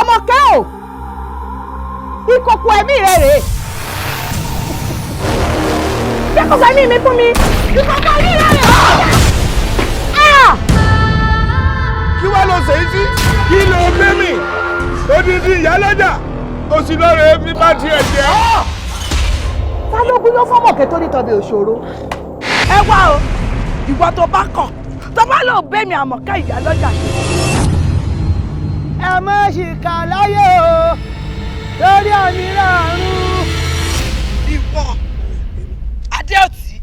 Àmọ̀kẹ́ o, ìkòkò ẹ̀mí rẹ̀ rèé. Ìkòkò ẹ̀mí mi fún mi, ìkòkò ẹ̀mí rẹ̀ rèé. Kí wàá lọ sèyí sí? Kí ló gbé mi odidi ìyálọ́jà oṣù lọ́rọ̀ fi bá tiẹ̀ jẹ́. Ta ló gúnyán fọ́mọ̀kẹ́ tó ní tọ́bi òṣòro? Ẹ wá o, ìwọ tó bá kọ̀, tó bá lọ bẹ́ mi Àmọ̀kẹ́ ìyálọ́jà ṣe. Ẹ má ṣìkà láyé o, lórí àmì ràrùn. Ìwọ Adéòtí,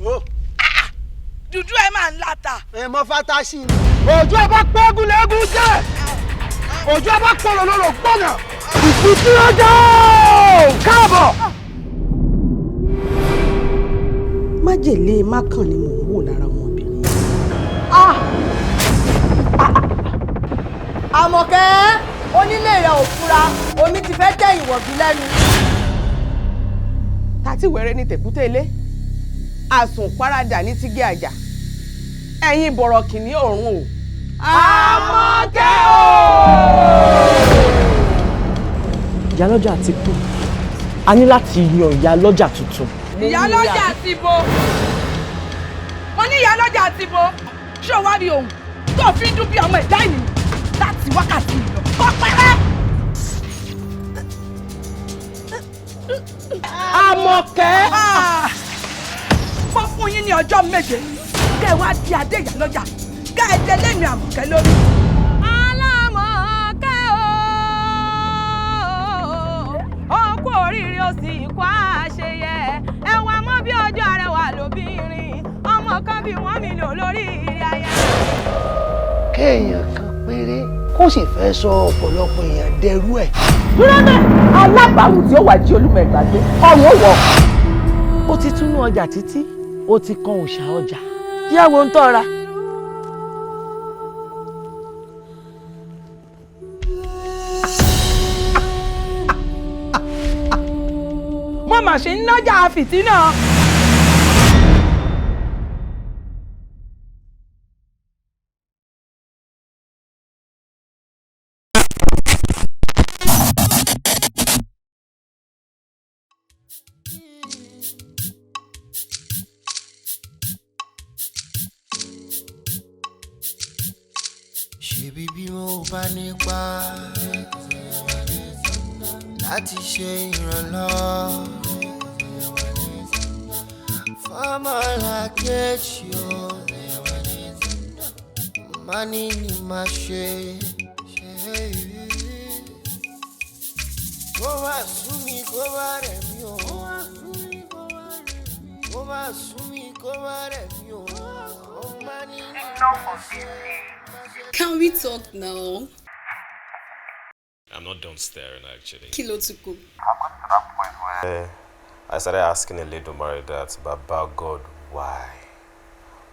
dúdú ẹ máa ń láta. Ẹ mọ fatasi ni. Ojú ọba pẹ́ẹ́gùn lẹ́gùn jẹ́, ojú ọba pọ̀lọ̀ lọ́rọ̀ gbọ́nà ìfúsí ọjọ́ káàbọ̀. Májèlé mákàn ni mò ń wò lára ọmọbìnrin. Àmọ̀kẹ́, onílé rẹ̀ ò fura, omi ti fẹ́ tẹ̀ ìwọ̀bí lẹ́nu. Tàtí wẹ̀rẹ̀ ní tẹ̀kútẹ́ ilé, àsùn paradà ní tígé àjà, ẹ̀yin bọ̀rọ̀ kìíní ọ̀run o. Àmọ̀kẹ́ o. Ìyálọ́jà ti kú, a ní láti yan ìyálọ́jà tuntun. Ìyálọ́jà ti bo, mo ní ìyálọ́jà ti bo. Ṣé o wá rí ohun tó fi ń dún bí ọmọ ẹ̀dá ènìyàn láti wákàtí ìlọ kọ́pẹ́rẹ́? Àmọ̀kẹ́. Mo fún yín ní ọjọ́ 7 kẹ́ ẹ wá di adé ìyálọ́jà, kẹ́ ẹ jẹ lẹ́mìí Àmọ̀kẹ́ lórí. Alámọ̀kẹ́ o, ó kú oríire, ó sì kó àṣeyẹ. Ẹwà mọ́ bí ọjọ́ arẹwà lóbìnrin, ọmọ kan bí wọ́n mi lò lórí ilé ayé. Kéèyàn kan péré kó sì fẹ́ sọ ọ̀pọ̀lọpọ̀ èèyàn dẹrú ẹ̀. Dúró náà, alábàáwù tí ó wà jí olúmọ ẹ̀gbàgbé ọ̀run ó wọ̀. Ó ti túnú ọjà títí ó ti kan òòṣà ọjà yàwó ń tọ́ra. Mo mà ṣe ń nájà fìtínà. Ṣebí bí mo bá nípa láti ṣe ìrànlọ́wọ́ fọ́mọlàkejì o, má ní ní má ṣe. Kó má sú mi, kó má rẹ̀ mí o. Kó má sú mi, kó má rẹ̀ mí o. Má ní ní má ṣe. Can we talk now? I'm not done staring, actually. Kí ló tún kù? I started asking Eledumare that, Baba God, why?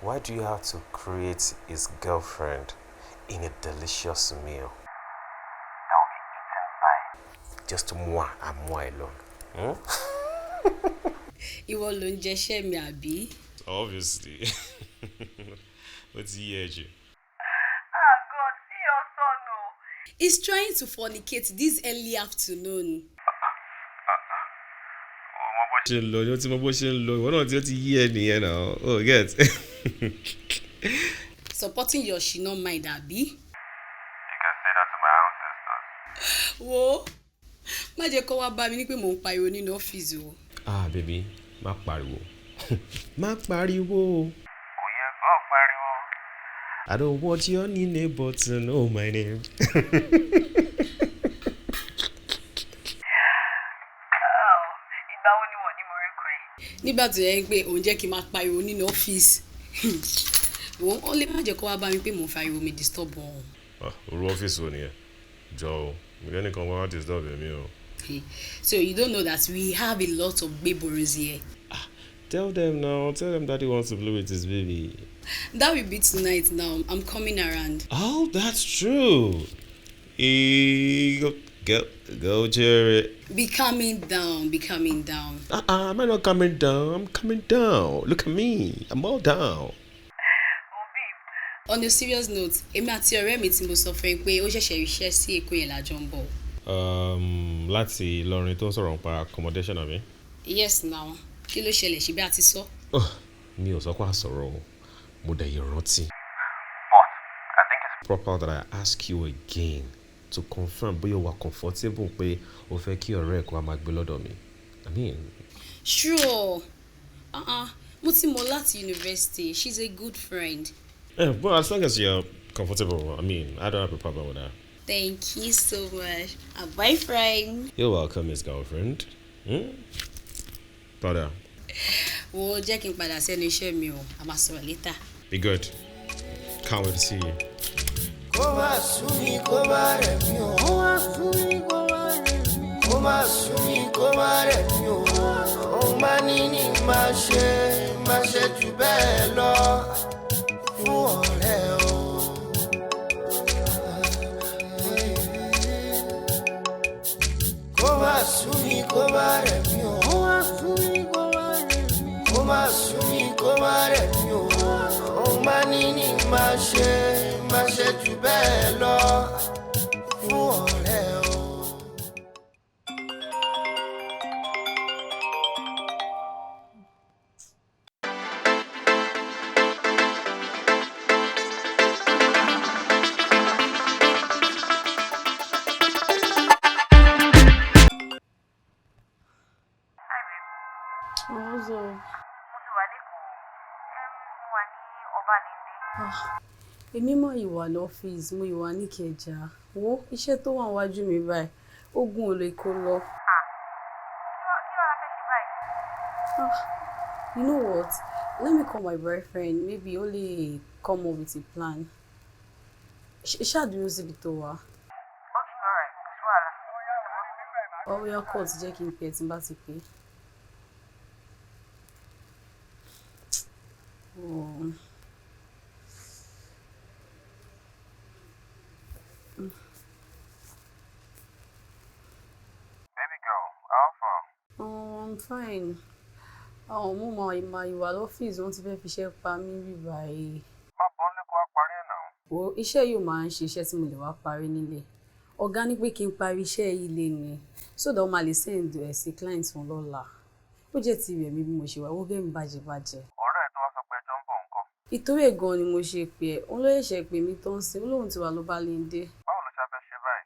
Why do you have to create his girlfriend in a delicious meal that will be eaten by just moi and moi alone? Hmm? Ìwọ ló ń jẹṣẹ́ mi àbí? Obviously. What's he jù? Ah God, see your son o. He's trying to fornicate this early afternoon. Ṣe ń lọ ni ó ti mọ bó ṣe ń lọ, ìwọ náà tí ó ti yí ẹ nìyẹn náà, oh get. Supporting your shina mind àbí? You can say that to my ancestors. Wo, má jẹ́ kó wá bá mi ní pé mò ń pariwo nínú ọ́fíìsì o. Ah baby, má pariwo. Má pariwo. Kò yẹ kó pariwo. I don't want your new neighbor to know my name. Ìgbà wo ni wọ́n ní mo rí kọ́ ẹ? Nígbà tó yẹ pé òun jẹ́ kí n máa pariwo nínú ọ́fíìsì. Wo, ó lè má jẹ́ kó wá bá mi pé mò ń fariwo mi disturb wọn. Orú ọ́fíìsì wo nìyẹn? Jọ o, mi kẹ́nìkan wá disturb èmi o. So you don't know that we have a lot of gbeborus here. Tell them now, tell them daddy wants to play with his baby. That will be tonight now. I'm coming around. Oh, that's true. Go, go, go, Jerry. Be calming down, be calming down. Uh-uh, am I not coming down? I'm coming down. Look at me. I'm all down. On a serious note, èmi àti ọ̀rẹ́ mi tí mo sọ fún ẹ pé ó ṣẹ̀ṣẹ̀ ríṣẹ́ sí Èkó yẹn lájọ ń bọ̀. Láti Ìlọrin tó ń sọ̀rọ̀ nípa accommodation, àbí? Yes now, kí ló ṣẹlẹ̀ ṣe bí a ti sọ? Oh, mi ò sọ pé a sọ̀rọ̀ o, mo dẹ̀ yìí rántí. But I think it's proper that I ask you again to confirm bóyá o wà comfortable pé o fẹ́ kí ọ̀rẹ́ ẹ̀ kó wá máa gbé lọ́dọ̀ mi. I mean, Sure. Uh-uh. Mo ti mọ̀ láti university. She's a good friend. Yeah, well, as long as you're comfortable, I mean, I don't have a problem with that. Thank you so much. Our boyfriend. You're welcome, Miss Girlfriend. Brother, Wo, jẹ́ kí n padà sẹ́nu iṣẹ́ mi o. A máa sọ̀rọ̀ later. Be good. Can't wait to see you. Kó má sú mi, kó má rẹ̀ mí o. Kó má sú mi, kó má rẹ̀ mí. Kó má sú mi, kó má rẹ̀ mí o. Òun má ní ní má ṣe, má ṣe jù bẹ́ẹ̀ lọ fún ọ̀rẹ́ o. Kó má sú mi, kó má rẹ̀ mí o. Kó má sú mi, kó má rẹ̀ mí. Kó má sú mi, kó má rẹ̀ mí o. Òun má ní ní má ṣe, má ṣe jù bẹ́ẹ̀ lọ fún ọ̀rẹ́ o. What's up? Mo ti wà lẹ́kọ̀ọ́. Mo wà ní Ọbalẹ́ndé. Ah, èmi mọ̀ ìwà lọ́fíìsì, mo ìwà níkẹjà. Wo iṣẹ́ tó wà níwájú mi báyìí, ogun ò lè kó lọ. Kí wàá fẹ́ ṣe báyìí? Ah, you know what? Let me call my boyfriend. Maybe ó lè come up with a plan. Ṣáàdúró síbi tó wà. Okay, alright, kò sí wàhálà. Ọ̀rẹ́ ọkọ̀ ti jẹ́ kí n pè ẹ́ tí n bá ti pè é. Oh. Baby girl, how far? Oh, I'm fine. Àwọn ọmọ máa ma ìwà lọ́fíìsì, wọ́n ti fẹ́ fi iṣẹ́ pa mí bí báyìí. Má bọ́ nílé kó wá parí ẹ̀ náà. Wo, iṣẹ́ yóò máa ń ṣe iṣẹ́ tí mo lè wá parí nílé. Ọ̀gá ní pé kí n parí iṣẹ́ yìí lé ni so that ó máa lè send ẹ̀ sí client wọn lọ́la. Ó jẹ́ ti rẹ̀ mí bí mo ṣe wà, ó bẹ́ẹ̀ mi bàjẹ́ bàjẹ́. Ọ̀rẹ́ ẹ̀ tó wá sọ pé ẹjọ́ ń bọ̀ ńkọ́? Ìtorí ẹ̀ gan ni mo ṣe pè ẹ́, òun ló ṣẹ̀ṣẹ̀ pè mí tó ń sin, ó lóun ti wà ló bá lè dé. Báwo ló ṣe fẹ́ ṣe báyìí?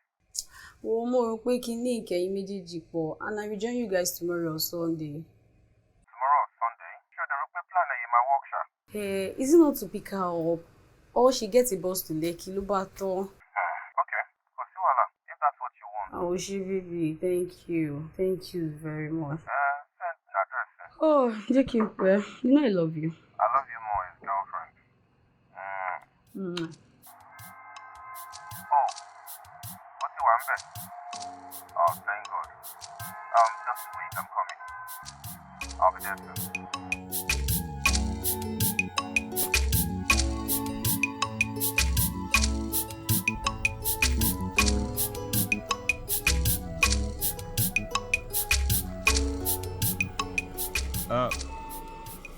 Wo, mo rò pé kí n ní ìkẹyìn méjèèjì pọ̀ and I will join you guys tomorrow or Sunday. Tomorrow or Sunday? Ṣé o dẹ̀ rò pé plan ẹ̀ yìí máa work ṣá? Eh, is it not to pick her up or she get a bus to Lekki ló bá tán? Okay, kò sí wàhálà if that's what you want. Oh, she baby, thank you. Thank you very much. Send address ẹ̀. Oh, jẹ́ kí n pẹ́. You know I love you. I love you more, his girlfriend. Oh, ó ti wà ń bẹ̀. Oh, thank God. Just wait, I'm coming. I'll be there soon.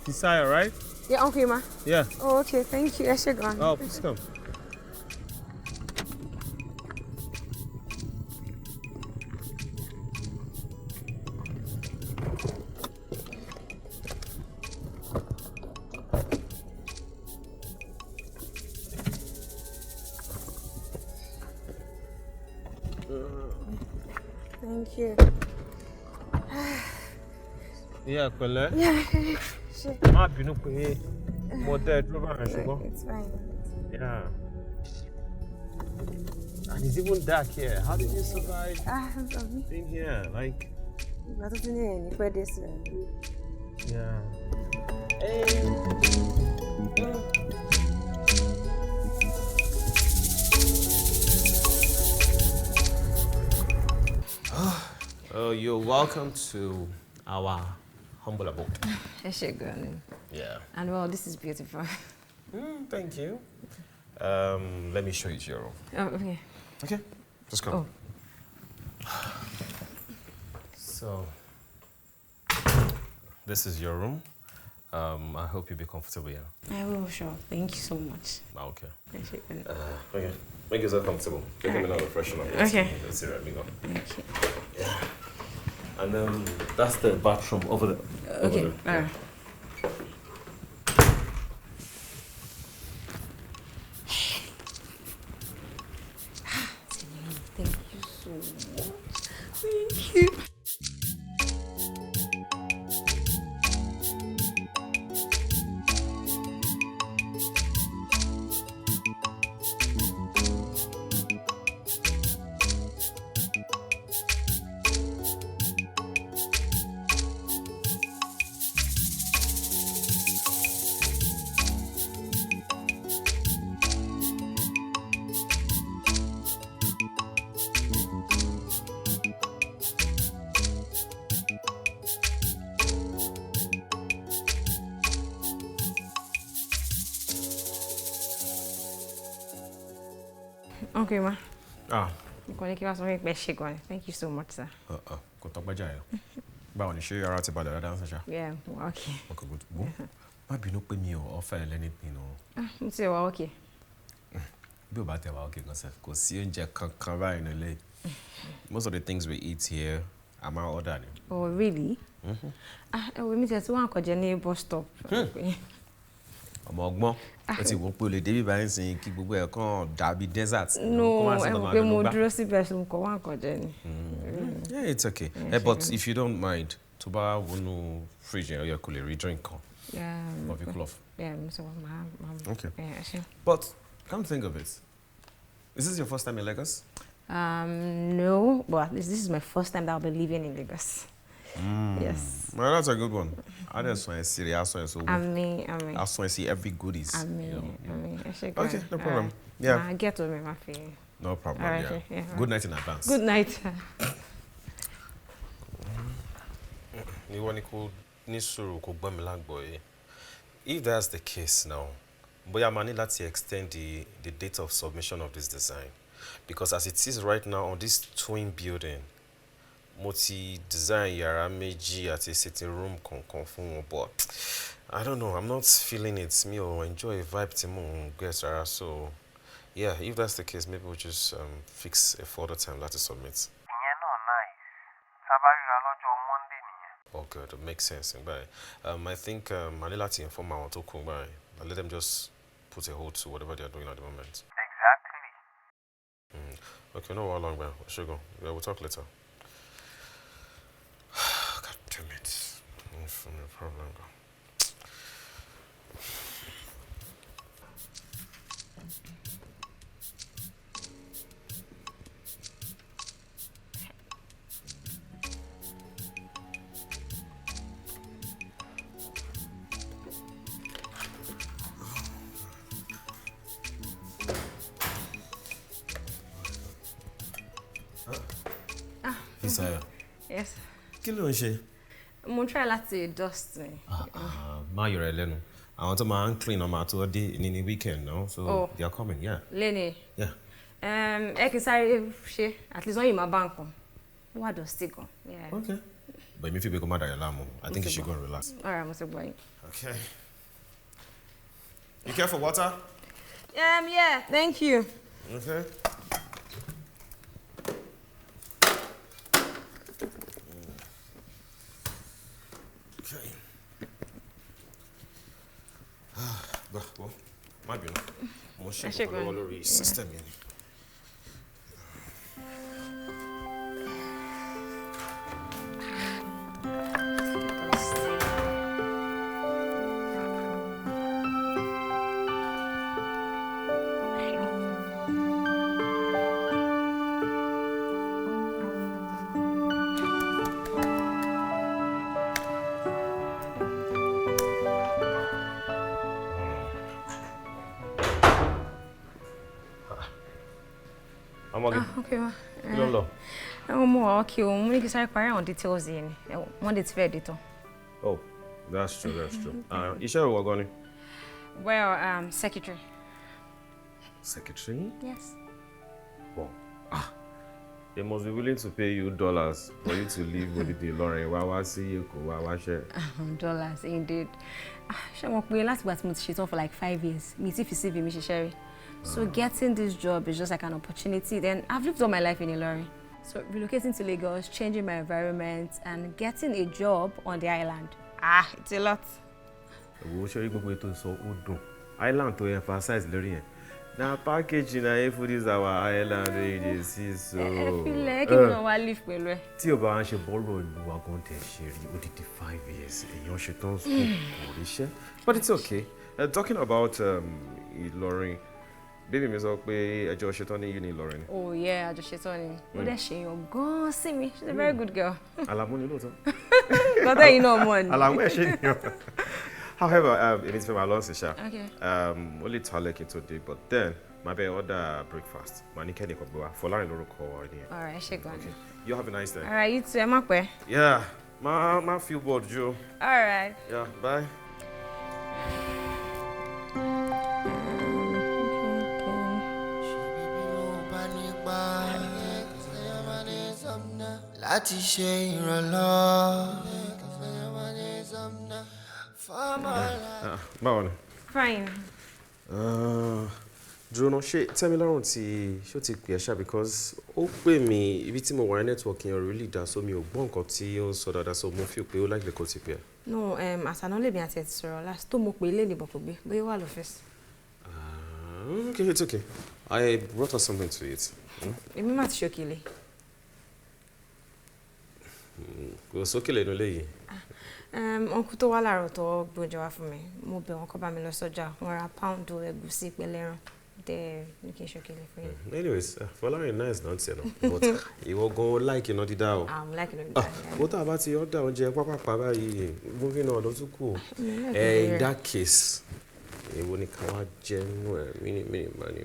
Fisayo, right? Yeah, Uncle Ima. Yeah. Oh, okay. Thank you. Ẹ ṣé gan. Oh, please come. Thank you. Yeah, pẹ̀lẹ́. Yeah. Ṣé. Má bínú pé mo dá ẹ dúró báyìí ṣùgbọ́n. It's fine. Yeah. And it's even dark here. How did you survive Ah, sorry. being here? Like, Ìgbà tó ti ní ẹ̀ ní pẹ́ dé sí ẹ̀. yeah. You're welcome to our humble abode. Ẹ ṣé gan ni. Yeah. And well, this is beautiful. Thank you. Let me show you to your room. Oh, okay. Okay, just come. Oh. So, this is your room. I hope you'll be comfortable here. I will, sure. Thank you so much. Ah, okay. Ẹ ṣé gan. Okay. Make yourself comfortable. Take a minute to freshen up. Okay. Let's see, right, we go. Okay. Yeah. And that's the bathroom over there. Okay. Over there. All right. Thank you so much. Thank you. Okay, ma. Ah. Nǹkan ní kí wá sọ fún mi pé ẹ ṣé gan ni. Thank you so much, sir. Kò tọ́pẹ́ jà yẹn. Báwo ni, ṣé ara ti balẹ̀ dáadáa ń sẹ́ṣà? Yeah, well, okay. Okay, good. Wo, má bínú pé mi ò offer ẹ anything o. Ah, mo ti wà okay. Bí o bá tẹ̀ wá okay gan sef, kò sí oúnjẹ kankan báyìí nílé. Most of the things we eat here, a máa order ni. Oh, really? Mhm. Ah, ẹ wo mi tiẹ̀ tí wọ́n àkànjẹ ní bus stop. Ọmọ ọgbọ́n, ó ti wò ó pé o lè débi báyìí sìn kí gbogbo ẹ̀ kàn dàbí desert. No, Kó má sí ẹ nǹkan wò tó pé máa mo fẹnu gbá. dúró síbẹ̀ so mo kàn wá nǹkan jẹ ni. Yeah, it's okay. Yeah, Eh, but sure. if you don't mind, tó bá wọnú fridge yẹn, ó yẹ kó lè rí drink kan. Yeah. Or fi cool off. Yeah, mo sọ ma. Okay. Yeah, ẹ ṣé. But come to think of it, is this your first time in Lagos? No, but at least this is my first time that I'll be living in Lagos. Yes. Well, that's a good one. I just want to see the I so. Àmín, àmín. I want to see every goodies. Àmín, àmín. Ẹ ṣé gan. Okay, no problem. Alright. Yeah. Màá get to me, màá fi. No problem. Alright, Yeah. okay, yeah. Good night in advance. Good night. Ìwọ ni kò ní sùúrù kò gbọ́ mi lágbọ̀ọ́yé. If that's the case now, bóyá a máa ní láti extend the date of submission of this design, because as it is right now on this twin building, mo ti design yàrá méjì àti sitting room kọ̀ọ̀kan fún wọn, but I don't know, I'm not feeling it. Mi ò enjoy vibe tí mò ń get rárá. So yeah, if that's the case, maybe we'll just fix a further time láti submit. Ìyẹn náà nice. Tá a bá ríra lọ́jọ́ Monday nìyẹn. Oh, good. It makes sense. Bye. I think I need to inform àwọn tó kù báyìí. And let them just put a hold to whatever they are doing at the moment. Exactly. Okay, no, how long, man? Sugar. Yeah, we'll talk later. God damn it. No problem. Ah. Fisayo. Yes. Kí ló ń ṣe? Mo ń try láti dust ni. Má yọ̀rọ̀ ẹ lẹ́nu. Àwọn tó máa ń clean ọmọ àti ọdẹ ní weekend, no? So Oh. they are coming, yeah. Léni. Yeah. Ẹ kì í sáré ṣe, at least wọ́n yìí máa bá nǹkan. Ó wà dusty gan. Yeah. Okay. But èmi fi pé kó má dàyà láàmú. I think you should go and relax. Alright, mo ti gbọ́ yín. Okay. You care for water? Yeah, thank you. Okay. Okay. Gbà wọ́n, má bínú. Mo ṣe Ẹ ṣé nǹkan lọ́wọ́ gan. lórí system yẹn ni. Ọmọge. Ah, okay, ma. Kí ló ń lọ? Ẹ wọ́n mú wa okay o, mo ní kí n sáré parí àwọn details yìí ni. Ẹ wò, Monday ti fẹ́ dé tán. Oh, that's true, that's true. Iṣẹ́ ìwọ gan ni? Well, secretary. Secretary? Yes. Wow. Ah. They must be willing to pay you dollars for you to leave odidi Ìlọrin wá wá sí Èkó wá wáṣẹ́. Dollars indeed. Ah, ṣé mo pé látìgbà tí mo ti ṣetán for like 5 years, mi ti fi CV mi ṣiṣẹ́ rí. So getting this job is just like an opportunity. Then I've lived all my life in Ilorin. So relocating to Lagos, changing my environment, and getting a job on the island. Ah, it's a lot. Wo ṣe rí gbogbo ètò sọ, ó dùn. Island tó emphasize lórí yẹn. Na package na full this our island wey you dey see so. Ẹ filẹ̀ kí n náà wá live pẹ̀lú ẹ. Tí o bá wá ń ṣe bọ́rọ̀ ìlú wa gan tẹ̀ ṣe rí, odidi 5 years èèyàn ṣe tán school, kò ríṣẹ́. But it's okay. Talking about Ìlọrin, baby mi sọ pé ẹjọ́ ṣetán ní uni Ìlọrin ni. Oh yeah, a jọ ṣetán ni. Ó dẹ̀ ṣèyàn gan-an sí mi. She's a very good girl. Àlàmú ni lóòótọ́. Lọ́tẹ̀ yìí náà mọ̀ ni. Àlàmú ẹ̀ ṣe nìyàn. However, èmi ti fẹ́ máa lọ sí ṣá. Okay. Ó lè tó alẹ́ kí n tó dé, but then màá bẹ order breakfast. Màá ní kẹ́ni kan gbé wá. Fọlárin lórúkọ ẹni yẹn. All right, ṣe gan ni. You have a nice day. All right, you too. Ẹ má pẹ́. Yeah, má feel bored jù. All right. Yeah, bye. Láti ṣe ìrànlọ́wọ́. Ah, báwo ni? Fine. Dúró náà, ṣé Tẹ́milọ́rùn ti ṣó ti pè ẹ́ ṣá? Because ó pè mí, ibi tí mo wà ní network yẹn really dá, so mi ò gbọ́ nǹkan tí ó ń sọ dáadáa, so mo feel pé ó likely kó ti pè ẹ́. No, àtàná lèmi àti ẹ̀ ti sọ̀rọ̀ last tó mo pè é lé nìbọn, kò gbé, bóyá ó wà lọ́fíìsì. Okay, it's okay. I brought us something to eat. Hmm? Èmi má ti ṣòkèlè. Kò sókè lẹ́nu léyìí. Uncle tó wá láàárọ̀ tó gbóúnjẹ wá fún mi, mo bẹ̀ wọ́n kó bá mi lọ sọ́jà, wọ́n ra poundo ẹ̀gúsí pẹ̀lẹ́ran dẹ̀ ní kí n ṣòkèlè fún yín. Anyways, Fọlárin nice náà tiẹ̀ náà, but ìwọ gan like iná dídá o. Ah, mo like iná dídá. Ah, bó tá a bá ti order oúnjẹ pápápá báyìí, moving on ló tún kù. Mi like Eh, in oúnjẹ. that case, èwo ni ká wá jẹ nínú ẹ̀ mini mini mani?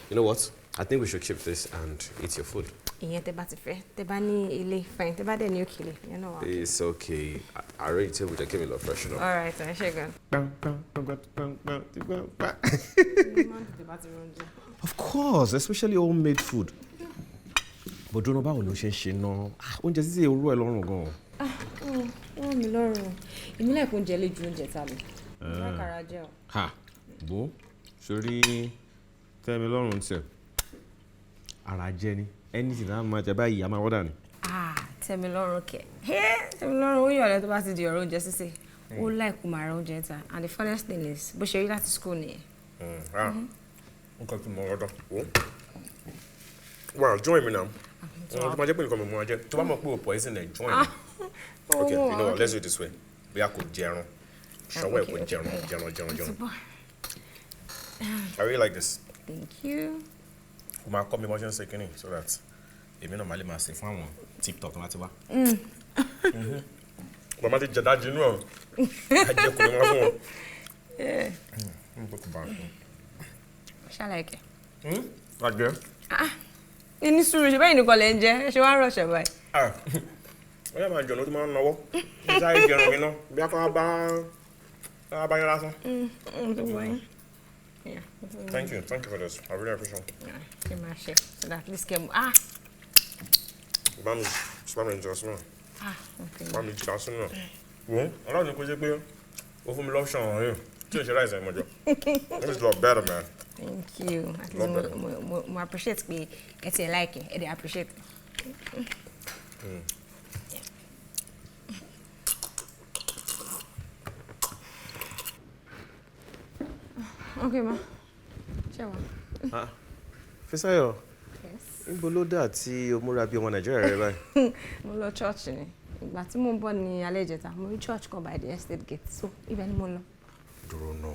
You know what? I think we should keep this and eat your food. Ìyẹn tẹ bá ti fẹ́, tẹ bá ní ilé, fine, tẹ bá dẹ̀ ní òkèlè, ìyẹn náà wà. It's okay. Arrange table, jẹ́ kí mi lọ freshen up. All right, ẹ ṣé gan. Of course, especially homemade food. But dúró, báwo ló ṣe ń ṣe náà? Ah, oúnjẹ sísè orú ẹ lọ́rùn gan-an. Ah, ó rọ̀ mí lọ́rùn. Èmi like oúnjẹ lè ju oúnjẹ ta lọ. Lákàrà jẹ́ o. Ha, bó sórí Tẹ́milọ́rùn tiẹ̀. Ara jẹ ni. Anything náà máa jẹ báyìí, a máa order ni. Ah, Tẹ́milọ́rùn kẹ̀. Tẹ́milọ́rùn ó yọ̀lẹ́ tó bá ti di ọ̀rọ̀ oúnjẹ sísè. Ó like kó máa ra oúnjẹ ta, and the funniest thing is, bó ṣe rí láti school nìyẹn. Nǹkan tí mo rọ́dọ̀ wò. Wà join mi náà. Tó máa jẹ́ pé nǹkan mi mú wa jẹ. Tó bá mọ̀ pé o poison ẹ̀, join mi. Okay, you know what, let's do it this way. Bóyá kò jẹran. Ṣọwọ́ ẹ̀ kò jẹran, jẹran, jẹran, jẹran. I really like this. Thank you. Kò máa kọ́ mi bó ṣe ń ṣe kínní so that èmi náà máa lè máa ṣe fún àwọn TikTok tó bá ti wá. Bàbá ti jẹ̀dá jinú ọ̀. Ajẹ́ kò ní wá fún wọn. Yeah. N kò bá a fún. Ṣá like ẹ. Àgbẹ̀. Ah, ní sùúrù, ṣe bẹ́ẹ̀ nìkan lẹ ń jẹ, ṣé wàá ń rọ̀ṣẹ̀ báyìí? Wọ́n yà máa jọ̀nà tó máa ń nọwọ́. Mo sáré jẹun mi náà. Bí a kọ́ bá yín lásán. Yeah. Thank you for this. I really appreciate it. Kí n máa ṣe so that at least kẹ́ mu. Ah, Bá mi jẹ sínú ẹ̀. Ah, okay. Bá mi jẹ sínú ẹ̀. Wo, Ọlọ́run ní kó jẹ́ pé ó fún mi l'option ọ̀hún yìí. Tí o ṣe rice ẹ̀ mọ̀jọ. This is a lot better, man. Thank you. At least Lot better. mo appreciate pé ẹ ti ẹ̀ like ẹ dẹ̀ appreciate. Okay, ma. Ṣé wà? Ah, Fisáyọ̀, Yes. níbo ló dà tí o múra bí ọmọ Nàìjíríà rẹ báyìí? Mo lọ church ni. Ìgbà tí mo ń bọ̀ ní alẹ́ ìjẹta, mo rí church kan by the estate gate, so ibẹ̀ ni mo lọ. Dúró náà.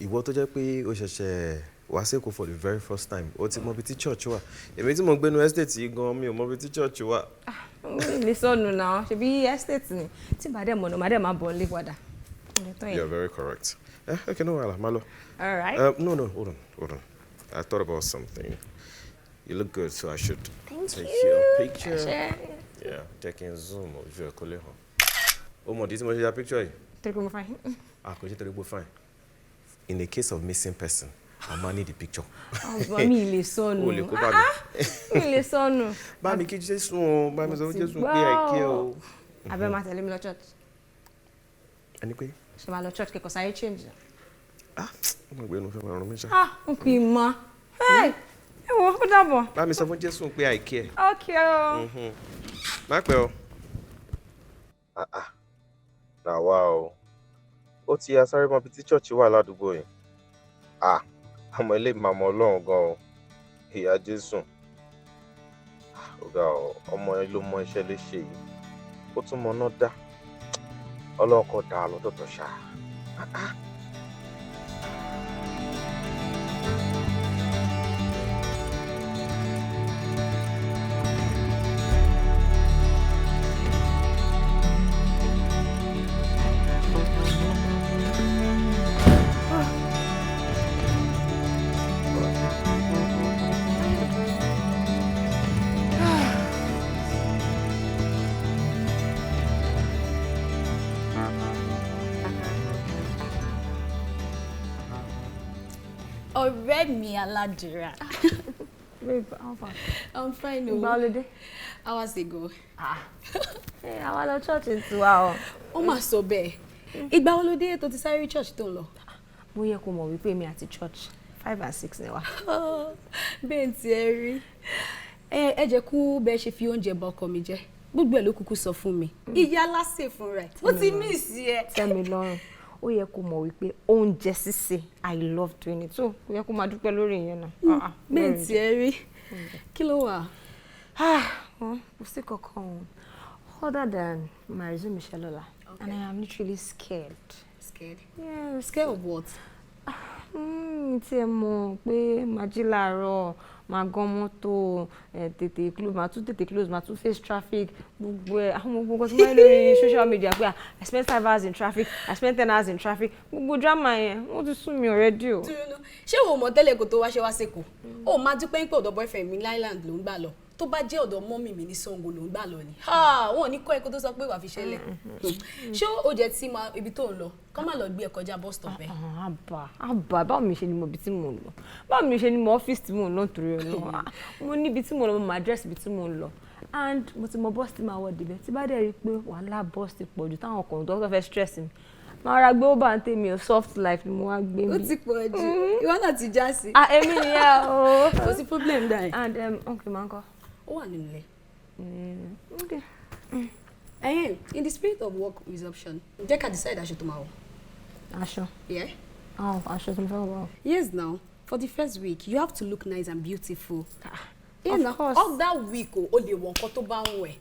Ìwọ tó jẹ́ pé o ṣẹ̀ṣẹ̀ wá s'Ékòó for the very first time, o ti mọ ibi tí church wà. Èmi tí mo ń gbénu estate yìí gan, mi ò mọ ibi tí church wà. Mi lè sọnù náà, ṣebí estate ni. Tí bá dẹ̀ mọ̀nà, màá dẹ̀ máa bọ̀ nílé padà. Mo tán yẹn. You're very correct. Eh, okay, no wahala, má lọ. All right. No, hold on, hold on. I thought about something. You look good, so I should Thank take you. your picture. Ẹ ṣé. Yeah, jẹ́ kí n zoom ojú ẹ̀ kó lè hàn. O mọ̀ ìdí tí mo ṣe ya picture yìí? Torí pé mo fine. Ah, kò ṣe torí pé o fine. In the case of missing person, A máa need the picture. Ọgbọ́n mi lè sọnù. O lè kó bá mi. Mi lè sọnù. Bá mi kí Jésù o, bá mi sọ fún Jésù pé I care o. Abẹ́ máa tẹ̀lé mi lọ church. Ẹni pé? Ṣé máa lọ church kẹ́kọ̀ọ́ sáré change? Ọmọ ìgbẹ́ inú fẹ́ máa rún mi ṣá. Ah, n kì í mọ. Ẹ wo, ó dàbọ̀. Bá mi sọ fún Jésù pé I care. Okay o. Má pẹ́ o. Nàwa o. Ó ti ya sáré mọ ibi tí church wà ládùúgbò yìí. Àmọ́ ilé màmá Ọlọ́run gan o. Ìyá Jésù. Ọ̀gá o, ọmọ yẹn ló mọ iṣẹ́ léṣe yìí. Ó tún mọ náà dá. Ọlọ́run kò dá a lọ́tọ̀ọ̀tọ̀ ṣá. Ọ̀rẹ́ mi aládùúrà. Babe, how far? I'm fine o. Ìgbà wo lo dé? Hours ago. Àwa lọ church tiwa o. Ó mà sọ bẹ́ẹ̀. Ìgbà wo lo dé tó ti sáré church tó ń lọ? Mo yẹ kó mọ̀ wípé èmi àti church 5 and 6 ni wa. Bẹ́ẹ̀ tí ẹ rí. Ẹ jẹ́ kú bẹ́ẹ̀ ṣe fi oúnjẹ bà ọkọ mi jẹ́. Gbogbo ẹ̀ ló kúkú sọ fún mi. Ìyá lásè fún rẹ̀. Mo ti miss ẹ. Tẹ́ mi lọ́rùn. Ó yẹ kó mọ̀ wípé oúnjẹ sísè, I love doing it. So, ó yẹ kó máa dúpẹ́ lórí ìyẹn náà. Bẹ́ẹ̀ tí ẹ rí. Kí ló wà? Kò sí kankan o. Other than my resume iṣẹ́ lọ́la. And I am literally scared. Scared? Yes. Scared of what? Tí ẹ mọ̀ pé màá jí láàárọ̀, màá gan mọ́tò, tètè close, màá tún tètè close, màá tún face traffic, gbogbo ẹ̀, àwọn gbogbo nǹkan tí mo rí lórí social media pé I spent 5 hours in traffic, I spent 10 hours in traffic, gbogbo drama yẹn, wọ́n ti sún mi already o. Ṣé o mọ̀ tẹ́lẹ̀ kó tó wá ṣe wá sẹ́kọ̀ọ́? O máa dúpẹ́ pé ọ̀dọ̀ boyfriend mi l'Island ló ń gbà lọ. Tó bá jẹ́ ọ̀dọ̀ mọ́mì mi ní Sango ló ń gbà lọ ni. Wọn ò ní kọ́ ẹ kó tó sọ pé wàá fi ṣẹlẹ̀. Ṣé o jẹ́ tí ibi tó ń lọ? Kọ́ má lọ gbé ẹ kọjá bus stop ẹ. Àbá, báwo mi ṣe ni mo ibi tí mò ń lọ? Báwo mi ṣe ni mo ọ́fíìsì tí mò ń lọ nítorí Ọlọ́run? Mo ní ibi tí mò ń lọ, mo mọ àdírẹ́sì ibi tí mò ń lọ. And mo ti mọ bọ́ọ̀sì tí màá wọ̀ débẹ̀. Tí bá dẹ̀ rí i pé wàhálà bọ́ọ̀sì ti pọ̀ jù táwọn ọkùnrin tó fẹ́ stress mi. Màá ra gbé Uber ń tèmi o, soft life ni mo wá gbé mi. Ó ti pọ̀ jù. Ìwọ náà ti já sí. Èmi nìyẹn o. Kò sí problem dà yẹn. And uncle máa ń kọ́. Ó wà nínú ilé. Okay. In the spirit of work resumption, jẹ́ ká decide aṣọ tó máa wọ̀. Aṣọ? Yeah. Oh, aṣọ tó fẹ́ wọ̀. Yes now, for the first week, you have to look nice and beautiful. Yeah, Of course. All that week o lè wọ nǹkan tó bá ń wẹ̀.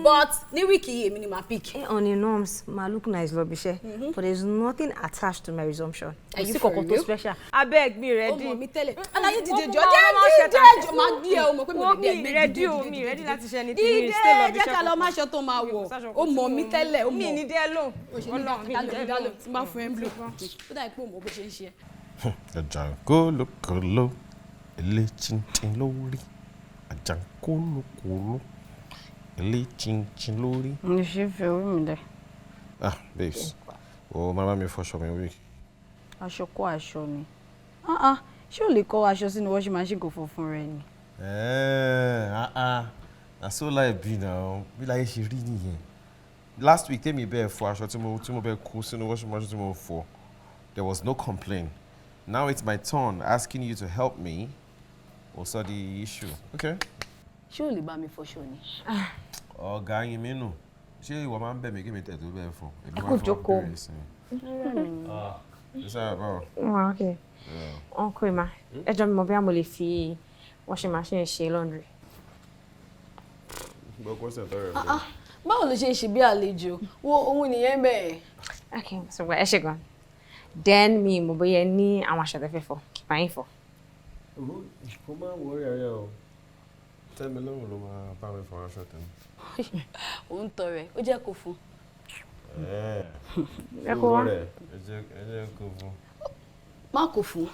But ní week yìí èmi ni màá pick. On the norms, màá look nice lọ bí iṣẹ́. But there's nothing attached to my resumption. Are you Kò sí for kankan tó real? special. Abeg mi ready. Ó mọ̀ mi tẹ́lẹ̀. Aláyé dìde jọ, Wọ́n jẹ́ mú dìde máa jọ, máa gbé ẹ o mọ̀ pé mi ò lè dé ẹgbẹ́ ready dìde o, dìde mi dìde ready dìde. láti ṣe anything. Mi Dìde stay lọ bí jẹ́ iṣẹ́ ká lọ kankan. má aṣọ tó máa wọ̀. Ó mọ̀ mi tẹ́lẹ̀, ó mọ̀. Mi ní dẹ́ lóhùn. Ó ṣe ní Ọlọ́run, mi ní dẹ́ dálò lóhùn. tí máa fún ẹ ń blue. Ó dà pé ó mọ̀ bó ṣe ń ṣe ẹ. Àjàngólokòló, eléchinchin lórí. Àjàngólokòló, eléchinchin lórí. Mo ṣe fi orí mi lẹ̀. Ah, babes, o máa bá mi fọṣọ mi week. Aṣọ kó aṣọ ni. Ṣé o lè kó aṣọ sínú washing machine kò fọ fún rẹ ni? Na so life be now. Bí láyé ṣe rí nìyẹn. Last week tèmi bẹ́ẹ̀ fọ aṣọ tí mo bẹ́ẹ̀ kó sínú washing machine tí mo fọ. There was no complaint. Now it's my turn asking you to help me. Also the issue. Okay. Ṣé o lè bá mi fọṣọ ni? Ọ̀gá yín mi nù. Ṣé ìwọ máa ń bẹ̀ mí kí mi tẹ̀ tó bẹ́ẹ̀ fọ? Ẹ kò jókòó. Wà okay. Uncle Emma, ẹ jọ̀ọ́ mi mọ̀ bí mo lè fi washing machine ṣe laundry. Gbọ́ question tọrọ ẹ̀. Báwo ló ṣe ń ṣe bí àlejò? Wo ohun nìyẹn bẹ́ẹ̀. Okay, so ẹ ṣe gan. Then mi mọ̀ bóyá ẹ ní àwọn aṣọ tẹ́ fẹ́ fọ̀, kí bá yín fọ̀. Kó má wọrí ẹ̀rẹ́ o. Tẹ́mi lọ́rùn ló máa bá mi fọ aṣọ tèmi. Ó ń tọrẹ, ó jẹ́ kó fún. Ẹ kó wá. Ẹ jẹ́ kó fún. Má kó fún.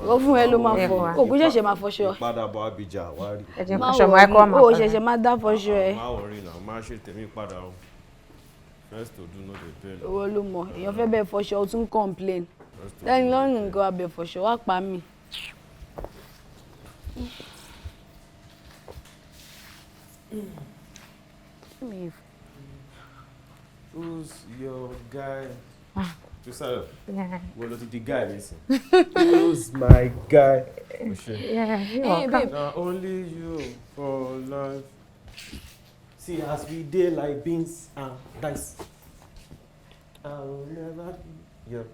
Ìwọ fún ẹ ló máa fọ. Ògùn ṣẹ̀ṣẹ̀ máa fọṣọ. Ìpadàbọ̀ Abidjan wá rí. Ẹ jẹ́ Má aṣọ mọ́ ẹ kó wá máa wọrí, o fọ. ṣẹ̀ṣẹ̀ máa dá fọṣọ ẹ. Má wọrí náà, má ṣe tèmi padà o. First to do no dey pain. Ìwọ ló mọ̀, èèyàn fẹ́ bẹ́ẹ̀ fọṣọ, o tún complain. Lẹ́yìn lọ́rùn nǹkan abẹ fọṣọ, wá pa mí. Who's your guy? Fisayo. Yeah. Wọ́n ló ti di guy nísìn. Who's my guy? O ṣe. Yeah, you're Hey, welcome. babe. Na only you for life. See as we dey like beans and rice. I will never be your.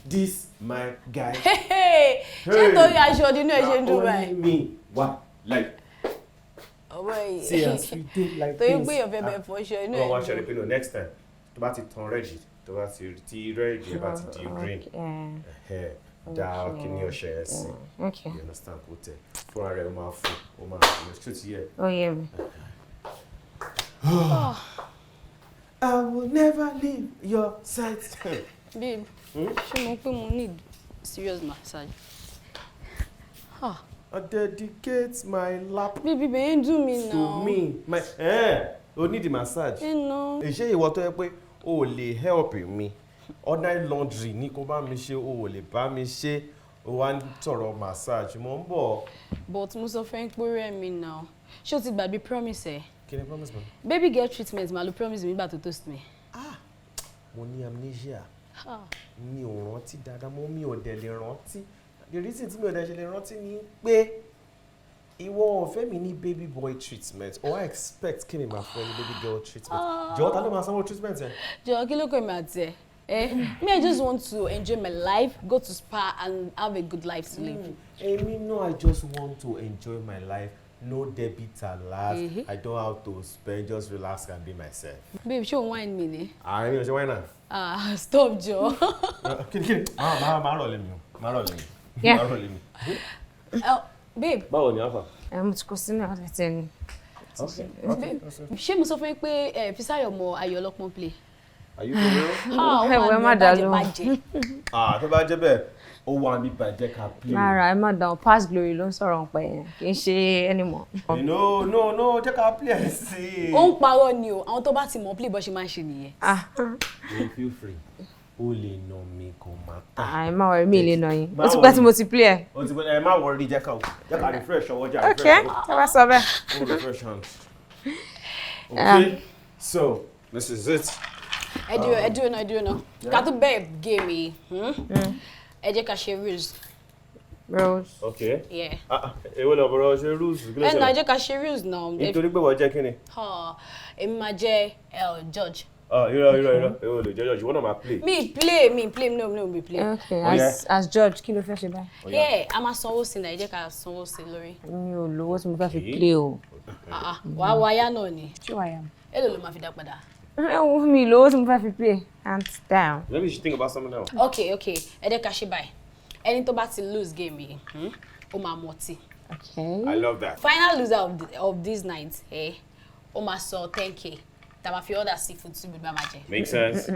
This my guy. Hey, ṣé torí aṣọ nínú ẹ ṣe ń dùn Na báyìí? only me wa like. Ọwọ́ yìí. See as we dey like Torí beans. pé èèyàn fẹ́ bẹ fọṣọ inú ẹ̀ Wọ́n wá ń ṣe dùn. rẹ̀ pé no, next time tó bá ti tan red, tó bá ti tí red yẹn bá ti di green, ẹ̀hẹ́, dá kíní ọṣẹ yẹn sí. Okay. You understand? Kó tẹ̀ fúnra rẹ̀, ó máa fún, ó máa fún ṣó ti yẹ. Ó yé mi. I will never leave your side. Babe, ṣé mo pé mo need serious massage? Ah. I dedicate my lap Baby, bẹ́ẹ̀ ń dùn mí to now. me. My o need the massage. Ẹ nà. Ṣé ìwọ tó yẹ pé o ò lè help mi, ordinary laundry ní kó bá mi ṣe, o ò lè bá mi ṣe, o wá ń tọrọ massage? Mo ń bọ̀. But mo sọ fẹ́ ń pé rẹ̀ mi now. Ṣé o ti gbàgbé promise ẹ? Kí ni promise mi? Baby girl treatment màá lo promise mi nígbà tó toast mi. Mo ní amnesia. Ah. Mi ò rántí dáadáa mo, mi ò dẹ̀ lè rántí. The reason tí mi ò dẹ̀ ṣe lè rántí ni pé ìwọ ò fẹ́ mi ní baby boy treatment, or I expect kí mi máa fún ẹ ní baby girl treatment. Ah. Jọ̀ọ́, ta ló máa sanwó treatment ẹ? Jọ̀ọ́, kí ló kọ́ èmi àti ẹ̀? Eh, me, I just want to enjoy my life, go to spa and have a good life to live. Èmi náà, I just want to enjoy my life, no debit alert. I don't have to spend, just relax and be myself. Babe, ṣé o wine mi ni? Àárín ọ̀ṣẹ́ wáyé náà. Ah, stop jọ. Kí ni kí ni? Máa rọ̀ lẹ́mi o, máa rọ̀ lẹ́mi. Yeah. Máa rọ̀ lẹ́mi. Oh, babe. Báwo ni, Alpha? Ẹ mo ti kó sínú ọ̀dẹ̀ tẹ̀ ni. Babe, ṣé mo sọ fún yín pé Fisáyọ̀ mọ ayọ̀ ọlọ́pọ́n play? Are you for real? Ah, ó Ẹ wo, ẹ máa má nà dá bàjẹ́ lóhùn. bàjẹ́. Ah, tó bá jẹ́ bẹ́ẹ̀, ó wà ní bàjẹ́ ká play. Rárá, ẹ má dá o, past glory ló ń sọ̀rọ̀ ọ̀pẹ yẹn, kì í ṣe anymore. No, no, no, jẹ́ ká play ẹ̀ sí i. Ó ń parọ́ ni o, àwọn tó bá ti mọ̀ play bó ṣe máa ń ṣe nìyẹn. Ah. You feel free. O lè nà mí, kò má ta. Ah, ẹ má worry, mi ì lè nà yín. Ó ti pẹ́ tí mo ti play ẹ̀. O ti pẹ́, ẹ má worry, jẹ́ ká refresh ọwọ́, jẹ́ Okay, tẹ́ bá sọ bẹ́ẹ̀. Ó refresh hand. Okay, so this is it. Ẹ dúró, ẹ dúró náà, ẹ dúró náà. Yeah. Ká tó bẹ̀rẹ̀ game yìí, ẹ jẹ́ ká ṣe rules. Rules. Okay. Yeah. Ah, ah, èwo lọ bọ̀rọ̀ ṣe rules, kí ló Ẹ nà, ẹ ṣẹlẹ̀? jẹ́ ká ṣe rules náà. Nítorí pé wọ́n jẹ́ kí ni? Ah, èmi máa jẹ́ judge. Ah, irọ́, irọ́, irọ́, èwo lè jẹ́ judge, ìwọ náà máa play. Mi play, mi play, no, no, mi play. Okay, Oh, as judge, kí ló fẹ́ ṣe báyìí? Yeah, a máa sanwó sí náà, ẹ jẹ́ ká sanwó sí lórí. Mi ò lówó tí mo fẹ́ fi play o. Ah, ah, wàá wáyà náà ni. Ṣé wàá yà mí? Èló ló máa fi dá padà? Ẹ wo, mi ò lówó tí mo fẹ́ fi play. Hands down. Maybe you should think about something else. Okay, ẹ jẹ́ ká ṣe báyìí. Ẹni tó bá ti lose game yìí, ó máa mọtí. Okay. I love that. Final loser of this night, eh, ó máa sọ 10K tá a máa fi order seafood tí gbogbo máa jẹ. Makes sense.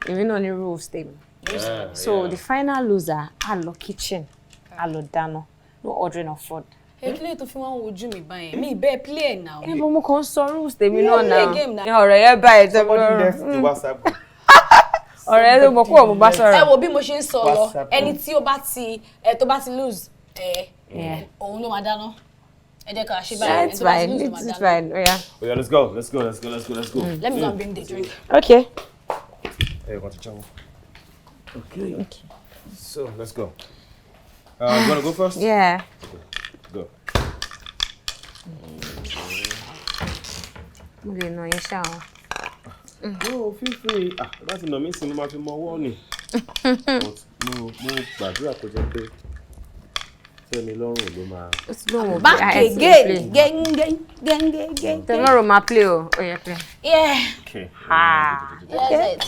Èmi náà ní rules tèmi. Yeah, So yeah. the final loser á lọ kitchen, á lọ dáná, no ordering of food. Ẹ kí ló tó fi wọ́n ń wojú mi báyẹn? Mi bẹ́ẹ̀ play ẹ̀ now. Ẹ bọ́, mo kàn ń sọ rules tèmi No, náà play náà. game now. Ní ọ̀rẹ́ yẹn bá ẹ̀ tẹ́ mi Somebody lọ́rùn. left the WhatsApp group. Ọ̀rẹ́ yẹn ló mọ̀ kó o mo bá sọ̀rọ̀. Ẹ wo bí mo ṣe ń sọ lọ, WhatsApp. ẹni tí ó bá ti ẹ tó bá ti lose ẹ, Yeah. òun ló máa dáná. Ẹ jẹ́ ká ṣe báyìí, ẹni It's tó bá ti fine, lose ló máa it's dáná. fine. Oh, yeah. Oh yeah, let's go, let's go, let's go, let's go, let's go. Let me go and bring the drink. Okay. Hey, want to travel? Okay. So let's go. You wanna go first? Yeah. Go. Mo lè nà yín ṣá o. No, feel free. Ah, bá ti nà mí sí, mo máa fi mọ ọwọ́ ni. But mo gbàdúrà kó jẹ́ pé Tẹ́mi lọ́rùn ló máa. Ó ti lóun ò Back play. Ah, ẹ ti again, play. geng geng geng geng geng. Tomorrow máa play o. Ó yẹ play. Yeah. Okay. Ah. That's it.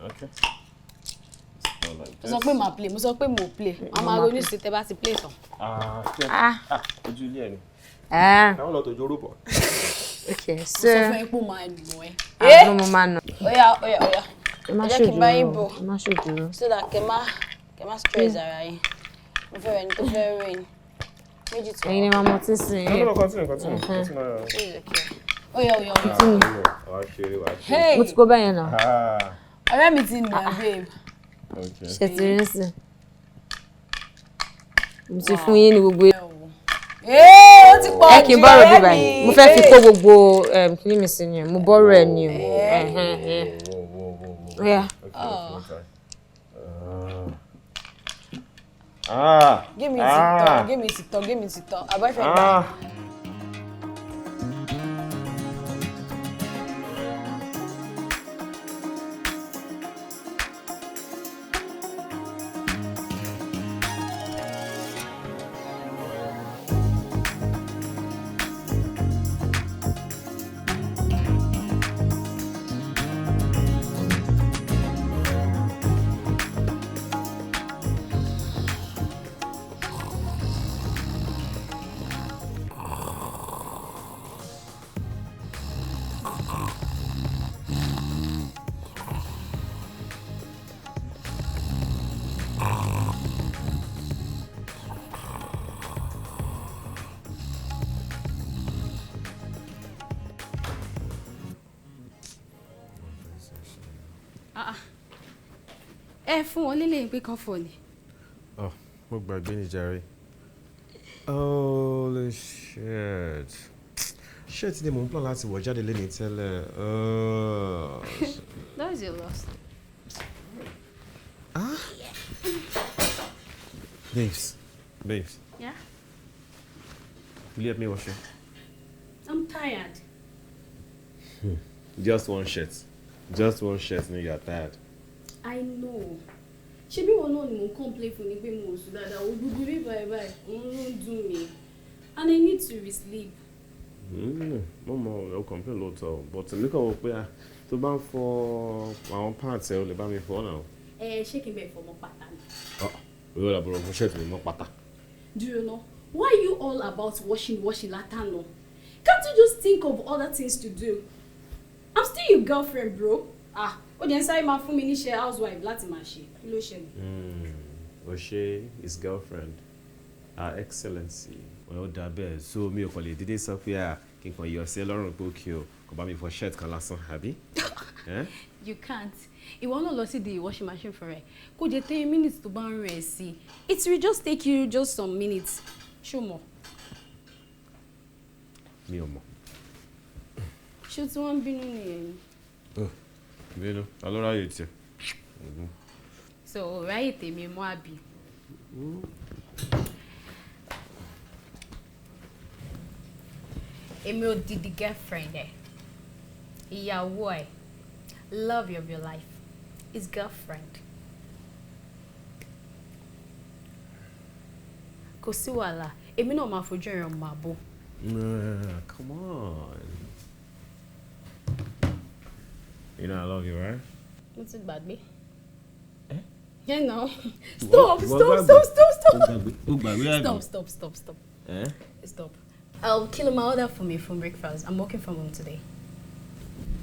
Okay. Mo sọ pé màá play, mo sọ pé mo play. Màá máa ronú sí tẹ bá ti play tán. Ah, Ah. ah, ojú ilé ẹ ni. Ah. Àwọn lọ tòjú orúbọ. Okay, Mo so. sọ fún yín pé ó máa nù ẹ́. Àánú mo máa nà. Oya, oya, oya. Ẹ má Ẹ jẹ́ kí n bá yín ṣòjúrò. bò. Ẹ má ṣòjúrò. So that kẹ má stress ara yín. Mo fẹ́ rẹ ni tó fẹ́ rain. Méjì tó. Ẹ̀yin ni màá mọ tí ń sìn. No, no, continue, continue. Continue. Oya, oya, oya. Wàá ṣeré, wàá ṣeré. Hey! Mo ti kó bẹ́yẹn náà. Ah. Ọ̀rẹ́ mi ti nà, babe. Okay. Ṣe ti rí sí? Mo ti fún yín ní gbogbo. Ee, ó ti pọ̀ Ẹ kí n bọ́rọ̀ bí jù. Báyìí. Mo fẹ́ fi kó gbogbo kíní mi sí ni o. Mo bọ́rọ̀ ẹ ni o. Yeah. Okay, okay. Ah. Give me tìtọ́, give me tìtọ́, give me tìtọ́. Àbáfẹ́ gbà. Ah. Ah, ah. Ẹ fún wọn lélẹ́yìn pé kán fọ ni. Oh, mo gbàgbé ní jàre. Holy shit. Shirt ni mò ń plan láti wọ̀ jáde léni tẹ́lẹ̀. Oh. That is your loss. Ah. Babes, babes, Yeah? will you help me wash it? I'm tired. Just one shirt. Just one shirt, nigga, you're tired. I know. Ṣebí wọn náà ni mò ń complain fún ni pé mo ò sùn dáadáa, o gbogbo bí báyìí báyìí, òun ló ń dùn mí. And I need to re-sleep. Mo mọ o complain lóòótọ́, but èmi kàn wò pé ah, tó bá ń fọ àwọn pants ẹ, o lè bá mi fọ náà. Ẹ ṣé kí n bẹ̀ fọmọ pátá ni? Ah, oyè làbúrò fún shirt mi mọ́ pátá. Dúró ná, why you all about washing washing látànà? Can't you just think of other things to do? I'm still your girlfriend, bro. Ah, ó jẹ́ ń sáré máa fún mi níṣẹ́ housewife láti máa ṣe. Kí ló ṣẹlẹ̀? Oshe, his girlfriend, Her Excellency. Well, ó dà bẹ́ẹ̀, so mi ò kàn lè dédé sọ pé à kí n kàn yọ sí ẹ lọ́rùn pé òkè o, kò bá mi fọ shirt kan lásán, àbí? Eh? You can't. Ìwọ náà lọ sí the washing machine for ẹ. Kó jẹ́ 10 minutes tó bá ń rẹ̀ sí. It will just take you just some minutes. Ṣó mọ̀? Mi ò mọ̀. Ṣé tí wọ́n ń bínú nìyẹn ni? Bínú, ta ló ráyè tiẹ̀? So, ráyè tèmi mọ́ àbí? Èmi ò di the girlfriend ẹ̀. Ìyàwó ẹ̀. Love of your life. His girlfriend. Kò sí wàhálà, èmi náà máa fojú ẹ̀ràn màá bò. Nah, come on. You know I love you, right? Mo ti gbàgbé. Yeah, no. Stop, Ìwọ stop, gbàgbé. Stop, stop, stop. Ó gbàgbé àbí? Stop, stop, stop, stop. Eh? Stop. Kí ló máa order for me for breakfast? I'm working from home today.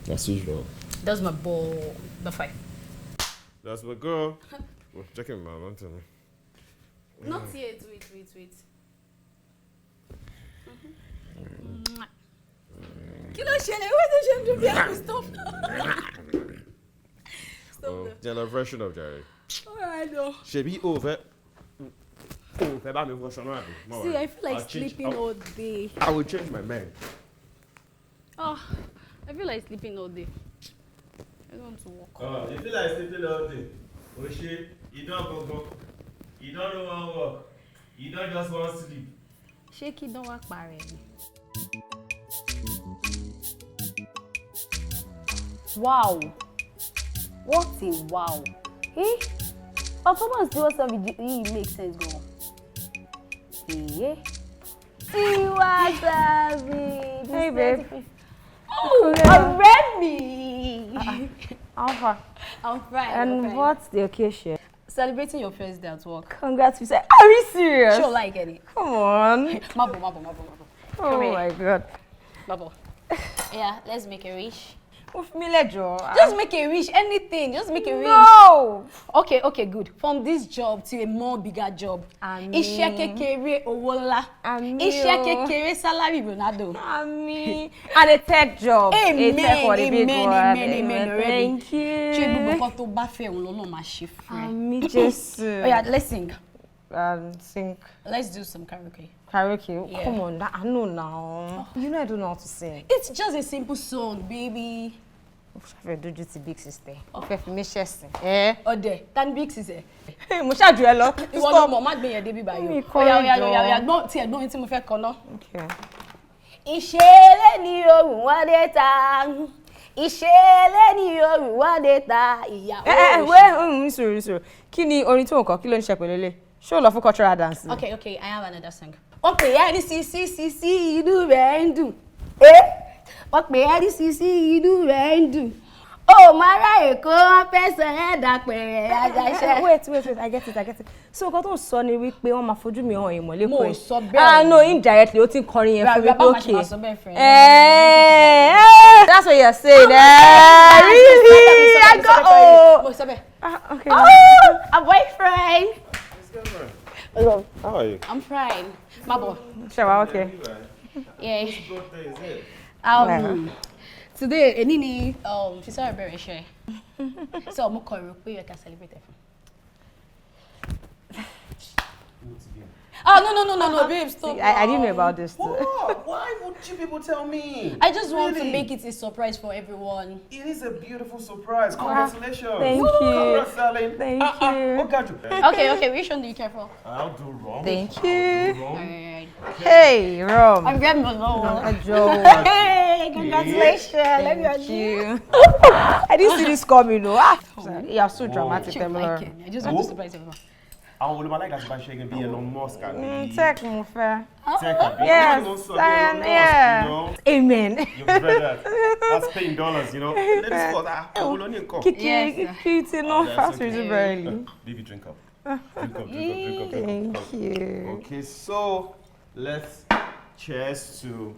As usual. That's my ball. The five. That's my girl. Well, check him out, don't tell me. Not yet. Wait, wait, wait. Mwah. Kí ló ṣẹlẹ̀? Wọ́n ti ṣe ń dún bí ẹkùn. Stop. Oh, jẹ́ lọ freshen up, jàre. All right, no. Ṣebí o fẹ́ bá mi fọṣọ náà àbí? Má See, worry. I feel like I'll change- sleeping all day. I will change my mind. Oh, I feel like sleeping all day. I don't want to work. Oh, you feel like sleeping all day. Oshe, you don go. You don no wan work. You don just wan sleep. Ṣé kí dán wá parẹ́ ni? Wow. What a wow. Eh? Performance tí wọ́n sọ yìí make sense gan. Eh? Tiwa Savage. Hey, babe. Oh, ọ̀rẹ́ mi. How far? I'm fine. I'm And fine. what's the occasion? Celebrating your first day at work. Congrats, we said. Are you serious? Ṣé o like any? Come on. Má bọ̀, má bọ̀, má bọ̀, má bọ̀. Oh Come here. my God. Má bọ̀. Yeah, let's make a wish. Ó fi mí lẹ́jọ́. Just make a wish, anything. Just make a wish. No. Okay, okay, good. From this job to a more bigger job. Àmín. Iṣẹ́ kékeré, owó ńlá. Àmín Iṣẹ́ o. kékeré, salary Ronaldo. Àmín. And a tech job. Amen, A tech for the big amen, one. amen, amen, ọ̀rẹ́ mi. Thank you. Ṣé gbogbo Nǹkan tó bá fẹ́ òun lọ́nà máa ṣe fún ẹ. Àmín Jésù. Ó yá, let's sing. Sing. Let's do some karaoke. Karaoke? Yeah. Come on, I know now. You know I don't know how to sing. It's just a simple song, baby. Mo ṣàfẹ́ dojú ti big sister. Ó fẹ́ fi mí ṣẹ̀sìn. Ọ̀dẹ̀, ta ni big sister? Mo ṣáàjú ẹ lọ. Ìwọ ló mọ̀, má gbé yẹn débi báyìí. Mi o. kọ́ Oya, oya, ìjọ. oya, oya, gbọ́n tiẹ̀ gbọ́n tí mo fẹ́ kọ ná. Okay. Ìṣẹ̀lẹ̀ ni òrùn wá dé ta. Ìṣẹ̀lẹ̀ ni òrùn wá dé ta. Ìyàwó Ẹ ẹ wé sùúrù sùúrù. Kí ni orin tó ń kọ? Kí ló ń ṣe pẹ̀lú ilé? Ṣé o lọ fún cultural dance? Okay, I have another song. Wọ́n pè é ní sisi sisi inú rẹ̀ ń dùn. Ẹ́ wọ́n pè é ní sisi inú rẹ̀ ń dùn. Ó máa rá Èkó, wọ́n fẹ́ sọ ẹ́ dàpẹ̀rẹ̀ ajáṣẹ́. Wait, wait, wait, I get it, I get it. So nǹkan tó ń sọ ni wípé wọ́n máa fojú mi hàn ìmọ̀ lẹ́kọ̀ọ́. Mo sọ bẹ́ẹ̀. Ah no, indirectly, ó ti ń kọrin yẹn fún mi Rárá, pé báwo máa ṣe okay. máa sọ bẹ́ẹ̀ fún ẹ? Eh, that's what you're saying. Eh, really? I got oh. Mo sọ bẹ́ẹ̀. Okay. Oh, a boyfriend. How are you? I'm fine. Má bọ̀. Ṣé wàá okay? Yeah. Birthday is it? Today, èní ni Fisáyọ̀ bẹ̀rẹ̀ iṣẹ́. So mo kàn rò pé ó yẹ ká celebrate ẹ̀ fún. Oh, no, no, no, no, no, babe, stop. See, I didn't know about this too. What? Why would you people tell me? I just want to Really? make it a surprise for everyone. It is a beautiful surprise. Congratulations. Thank you. Congrats, darling. Thank you. Oh, got you. Okay, which one do you care for? I'll do wrong. Thank you. Alright. Hey, Rom. I'm grabbing my lower. Joe. Hey, congratulations. Let me Thank you. I didn't see this coming, no. Ah, you are so dramatic, You like Emma. it. I just want to surprise everyone. Àwọn olùmọ̀ aláìka ti bá ṣe bí Elon Musk àbí. Tech mo fẹ́. Tech àbí. Yes, Elon Musk, Elon Musk, yeah. you know. Amen. You've read that. That's paying dollars, you know. Ladies first. Ah, àwọn olóní nǹkan. Kiki, kiki, no Oh, that's fast okay. reason barely. Baby, drink up. Drink up, drink up, drink up, drink up. Thank you. Okay, so let's cheers to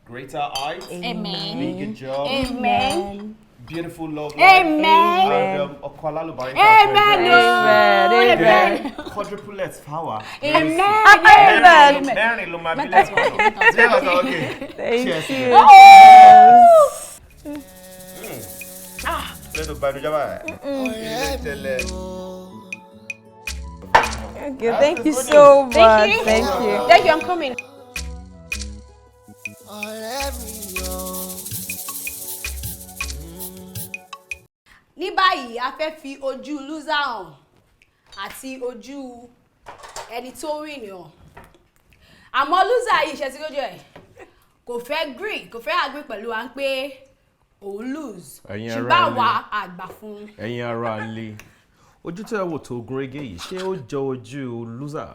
greater heights. Amen. Bigger job. Amen. Beautiful love life. Amen. And ọkọ alálùbáríkà. Amen. Amen. Amen. Quadruplets fáwa. Amen. Amen. Mẹ́rin ló máa bí lẹ́ẹ̀kan náà. Lẹ́ẹ̀kan náà, okay. Thank Cheers. you. Lẹ́nu gbàdúrà báyìí. Ilé tẹ́lẹ̀. Okay, thank you so much. Thank you. Thank you. Thank you, I'm coming. Ọ̀rẹ́ mi o. Ní báyìí, a fẹ́ fi ojú loser hàn àti ojú ẹni tó win hàn. Àmọ́ loser yìí ṣe ti lójú ẹ̀ kò fẹ́ gree, kò fẹ́ agree pẹ̀lú wa pé òun lose. Ẹ̀yin ará Ṣùgbọ́n àwa ilé. àgbà fún un. Ẹ̀yin ará ilé, ojú tí ẹ wò tó gúnrégé yìí, ṣé ó jọ ojú loser?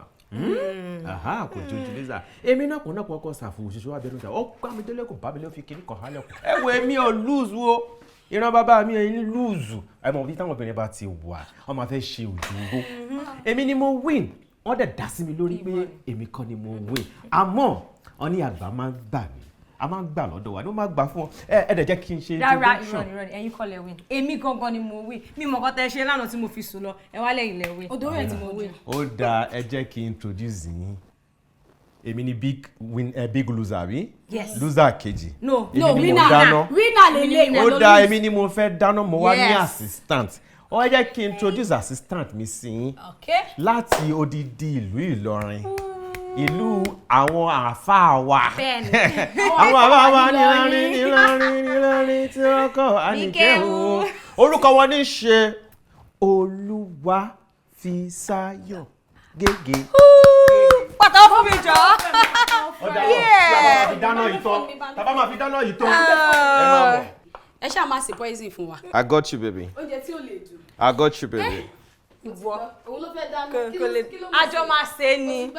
Aha, kò jọ ojú loser. Èmi náà kò náà kọ́kọ́ ṣàfù òṣìṣẹ́ wa bẹ̀rù ta ó gbá mi délé kò bá mi lé ó fi kinní kan hálẹ̀ kù. Ẹ wo èmi ò lose o, ìran bàbá mi ẹ̀ ń lose. Ẹ mọ̀ bí táwọn obìnrin bá ti wà, wọ́n máa fẹ́ ṣe òjòrò. Èmi ni mo win, wọ́n dẹ̀ dá sí mi lórí pé èmi kọ́ ni mo win. Àmọ́ wọ́n ní àgbà máa ń gbà mí, a máa ń gbà lọ́dọ̀ wa ni wọ́n máa gbà fún ọ. Ẹ dẹ̀ jẹ́ kí n ṣe Rárá, introduction. irọ́ ni, irọ́ ni, ẹ̀yin kọ́ lẹ win. Èmi gangan ni mo win. Mi mọ̀ nǹkan tẹ́ ṣe lánàá tí mo fi sùn lọ. Ẹ wá lẹ́yìn lẹ win. Odò rẹ̀ tí mo win. Ó dáa, ẹ jẹ́ kí n introduce yín. Èmi ni big win, big loser àbí? Yes. Loser kejì. No. Èmi No, ni mo winner. dáná. Winner lele ìwọ Ó ló dáa, lose. èmi ni mo fẹ́ dáná, mo wá ní Yes. assistant. Ó ẹ jẹ́ kí n introduce assistant mi sí yín Okay. láti odidi ìlú Ìlọrin, ìlú àwọn àáfàá wa. Bẹ́ẹ̀ni. Àwọn àáfàá wa nílọrin nílọrin nílọrin tí wọ́n kọ́ àníkéwù. Orúkọ wọn ní ṣe Olúwafisáyọ̀ Gègé. Pàtàkì fún mi jọ. Ọ̀dà náà, tí a bá máa fi dáná yìí tán, tá a bá máa fi dáná yìí tán, ẹ máa mọ̀. Ẹ ṣáà máa ṣe poison fún wa. I got you, baby. Oúnjẹ tí ò lè dùn. I got you, baby. Ìwọ. Òun ló fẹ́ dáná. Kò lè. Àjọ máa ṣe é ni.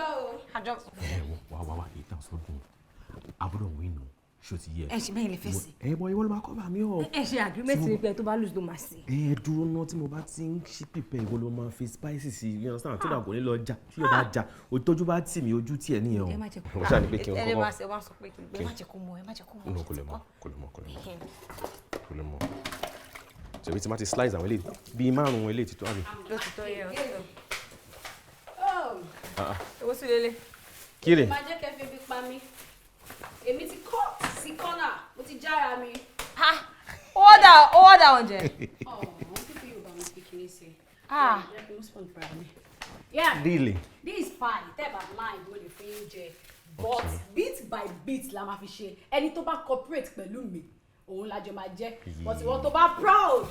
Àjọ. Ẹ wá wá wá, èyí tàn sọ́dún àbúrò òun inú ṣó ti yẹ. Ẹ ṣe bẹ́ẹ̀ lè fẹ́ sí. Ẹ bọ ìwọ ló máa kọ́ bá mi o. Ẹ ṣe agreement ni pé tó bá lose ló máa ṣe. Ẹ dúró ná, tí mo bá ti ń ṣí pípẹ́ ìwọ ló máa fi spices sí, you understand, tó dà kò ní lọ já, tí yóò bá já òtójú bá tì mí ojú tiẹ̀ nìyẹn o. Ẹ má jẹ́ kó. Mo ṣáà ní pé kí n Ẹ lè máa kọ́kọ́. ṣe wá sọ pé kí n ẹ má jẹ́ kó mọ̀, ẹ má jẹ́ kó mọ̀. No, kò lè mọ̀, kò lè mọ̀, kò lè mọ̀, kò lè mọ̀. Ṣèbí tí má ti slice àwọn eléyìí bíi márùn-ún eléyìí ti tó àbí. Ló ti tó yẹ o. Oh. Ah, ah. Owó sí lélẹ̀. Kí rè? Máa jẹ́ kẹ́ fi ebi pa mí. Èmi ti kọ́ sí kọ́nà, mo ti jára mi. Ó wọ́dà oúnjẹ. Ọ̀hún. Ah. Yeah. Really? This is pie. Tẹ́ bá mind mo lè fi ń jẹ. But bit by bit la máa fi ṣe. Ẹni tó bá cooperate pẹ̀lú mi, òun la jọ máa jẹ. But ìwọ tó bá proud.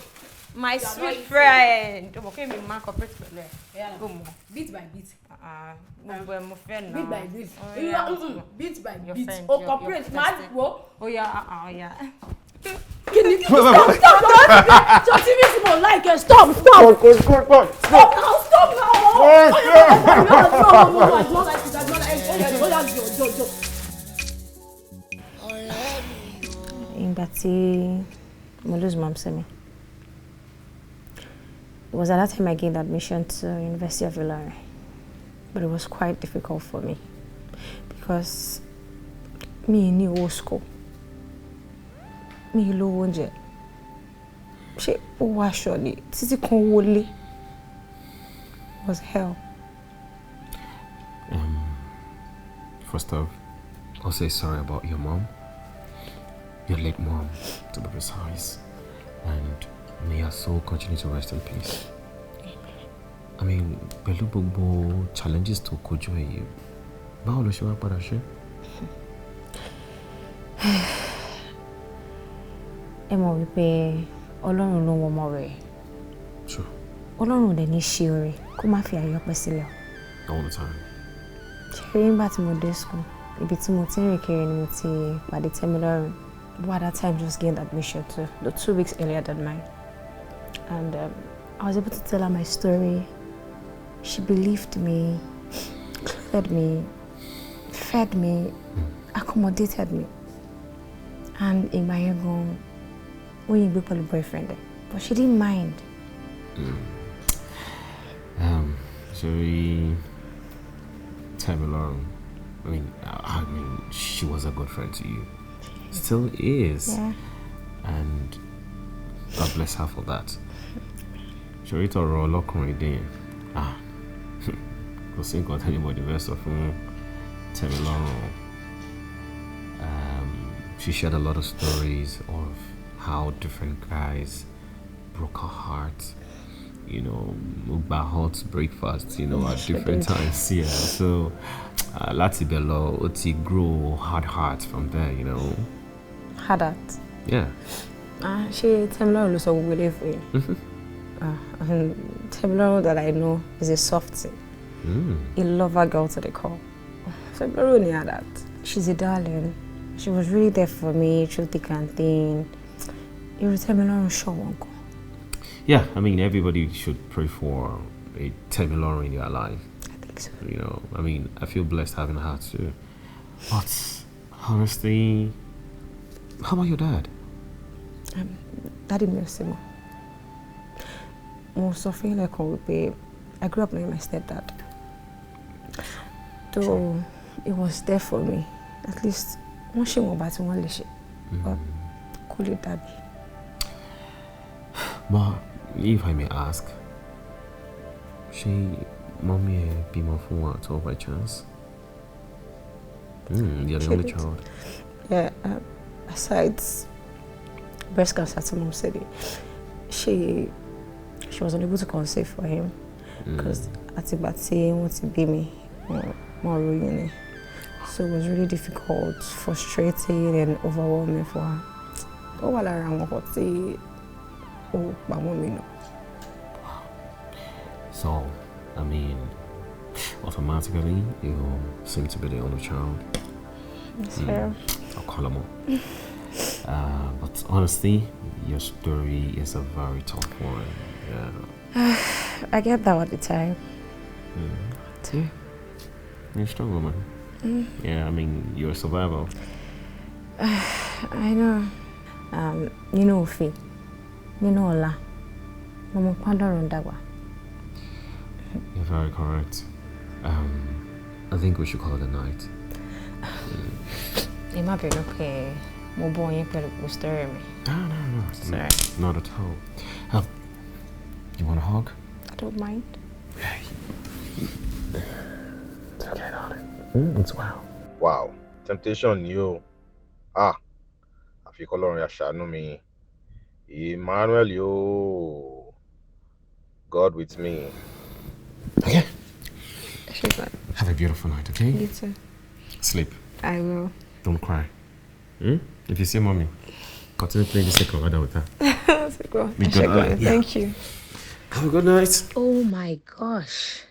My You are not sweet eating. friend. O mọ̀ pé mi máa cooperate pẹ̀lú ẹ̀. Yeah. Go mọ̀. Bit by bit. Gbogbo ẹ̀ mo fẹ́ náà. Bit by bit. Oh, Irọ́, yeah. bit by Your bit. friend, O your cooperate máa bestie. wo. Ó yá, ah, ah, ó yá. Kí ni? Stop, stop, stop. Jọ tí mi sì mọ̀ like ẹ. Stop, stop. Stop, Stop now, stop now. Oh, oh, no, no, no, no, I don't like it. I don't like it. Oh, yeah, oh, yeah, jọ, jọ, jọ. Ìgbà tí mo lose mom sí mi. It was at that time I gained admission to University of Ilorin. But it was quite difficult for me because mi ní owó school. Mi ì lówó oúnjẹ. Ṣé owó aṣọ ni títí kan owó lé was hell. First off, I'll say sorry about your mom, your late mom, to be precise, and may her soul continue to rest in peace. I mean, pẹ̀lú gbogbo challenges tó kojú ẹ̀ yìí, báwo ló ṣe wá padà ṣe? Ẹ mọ̀ wípé Ọlọ́run ló ń wọ ọmọ rẹ̀. Sure. Ọlọ́run ò dẹ̀ ní ṣe oore kó má fi àyè ọpẹ́ sílẹ̀ o. All the time. Ṣé rí nígbà tí mo dé school, ibi tí mo ti ń rìn kiri ni mo ti pàdé Tẹ́milọ́rùn, who at that time just gained admission to the 2 weeks earlier than mine. And I was able to tell her my story. She believed me, clothed me, fed me, accommodated me. And ìgbà yẹn gan, ó yìn gbé pẹ̀lú boyfriend ẹ̀, but she didn't mind. Sorry, Tẹ́milọ́rùn. I mean, she was a good friend to you. Still is. Yeah. And God bless her for that. Ṣorí tọrọ ọlọ́kùnrin dé yẹn. Ah, kò sí nǹkan tí anybody fẹ́ sọ fún Tẹ́milọ́rùn. She shared a lot of stories of how different guys broke her heart. Gba hot breakfast at She different did. times. Yeah. So, láti ibẹ̀ lọ, ó ti grow hard heart from there. Hard heart. Yeah. Ah, ṣé Tẹ́milọ́rùn ló sọ gbogbo eléyìí fún yín? Ah, and Tẹ́milọ́rùn that I know is a softie, a lover girl to the core. Tẹ́milọ́rùn ní hard heart. She's a darling. She was really there for me through thick and thin. Irú Tẹ́milọ́rùn ṣọ̀wọ́n gan. Yeah, I mean, everybody should pray for a Tẹ́milọ́rùn in their life. I think so. I mean, I feel blessed having her too. But honestly, how about your dad? Daddy mi ò sí mọ́. Mo sọ fún yín lẹ́ẹ̀kan wípé I grew up knowing my stepdad. Though he was there for me. At least wọ́n ṣe ìwọ̀nba tí wọ́n lè ṣe. But kò lè dàbí. But if I may ask, ṣé mommy ẹ bímọ fún wa at all by chance? You're the She only did. child. Yeah, aside breast cancer tí mom said, she was unable to conceive for him because àtìgbà tí wọ́n ti bí mi, wọ́n ròyìn ni. So it was really difficult, frustrating and overwhelming for her. Ó wà lára àwọn nǹkan tí ó pa mọ́ mi nù. So, I mean, automatically you seem to be the only child. Yes, sir. Ọ̀kan. But honestly, your story is a very tough one. Yeah. I get that all the time. Yeah. You're a strong woman. Yeah, I mean, you're a survivor. I know. Nínú òfin, nínú ọlá, lọmọ pàdánù ń dàgbà. You're very correct. I think we should call it a night. Ẹ má bínú pé mo bọ́ yín pẹ̀lú gbogbo story mi. No. Sorry. Not at all. You want a hug? I don't mind. It's okay, darling. It's well. Wow, temptation ni o. Ah, àfi kọ́lọ́run aṣàánú mi. Emmanuel yóò. God with me. Okay. Ẹ ṣé gan. Have a beautiful night, okay? You too. Sleep. I will. Don't cry. Hmm? If you see mommy, continue playing the second order with her. Go. Be Ẹ ṣé good gan. night. Yeah. Thank you. Have a good night. Oh my gosh.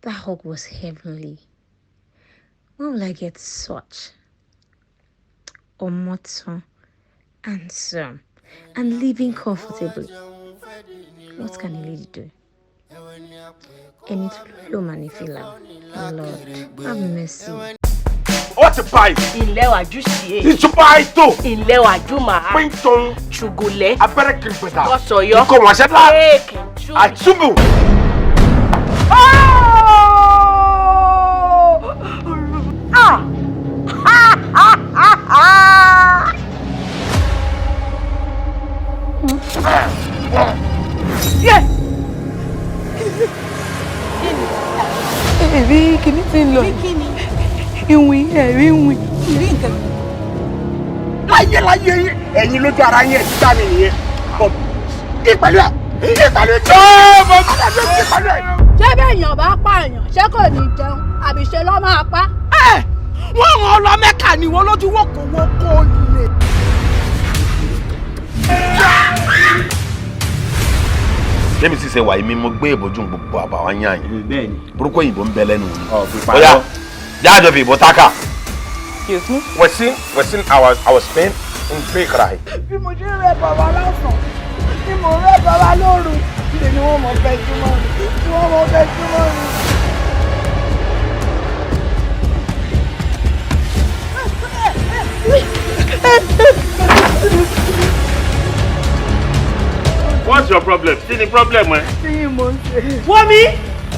That hug was heavenly. When will I get such? Omoton, handsome, and living comfortably. What can a lady do? Ẹni tó lò mà ní fìlà. Lord, have mercy. Ó ti pa yìí. Ilẹ̀ wàjú sí e. Ìtúpa ètò. Ilẹ̀ wàjú màá. Píntọ́n. Ṣùgùlẹ̀. Abẹ́rẹ́ kiri pẹ̀tà. Kọ́sọ̀yọ́. Ikọ̀ wọ̀nsẹ̀ la. Kéèkì tú. Àtúbù. Ah! Ha ha ha ha! Yeah. Ẹ̀rí kìíní ti ń lọ. Ìwìn ẹ̀rí ìwìn. Ìrí nǹkan. Láyé láyé yín, ẹ̀yin lójú ara yín ẹ̀ ti dá mi nìyẹn. Kí pẹ̀lú ẹ̀, kí pẹ̀lú ẹ̀. Ṣé mo kí pẹ̀lú ẹ̀? Ṣé bẹ́ẹ̀yàn bá pààyàn, ṣé kò ní jẹun àbí ṣe lọ́ máa pa? Wọ́n rán ọ lọ Mẹ́kà ni wọ́n lójú wọ́kọ̀wọ́kọ̀ lè. Lẹ́mi sì ṣe wà yìí mi mo gbé ìbòjú gbogbo àbáwá yàn yín. Bẹ́ẹ̀ni. Burúkú òyìnbó ń bẹ lẹ́nu mi. Pípa Bóyá lọ. jáàjọ fi ìbò tákà. Excuse me. We're seeing in Pékra. Bí mo ṣe ń rẹ bàbá lọ́sàn-án, ni mò ń rẹ bàbá lóru, ṣe ni wọ́n mọ̀ fẹ́ súnmọ́ mi, ni wọ́n mọ̀ fẹ́ súnmọ́ mi. What's your problem? Kí ni problem ẹ? Tí mo ń ṣe. Wọ́n mi,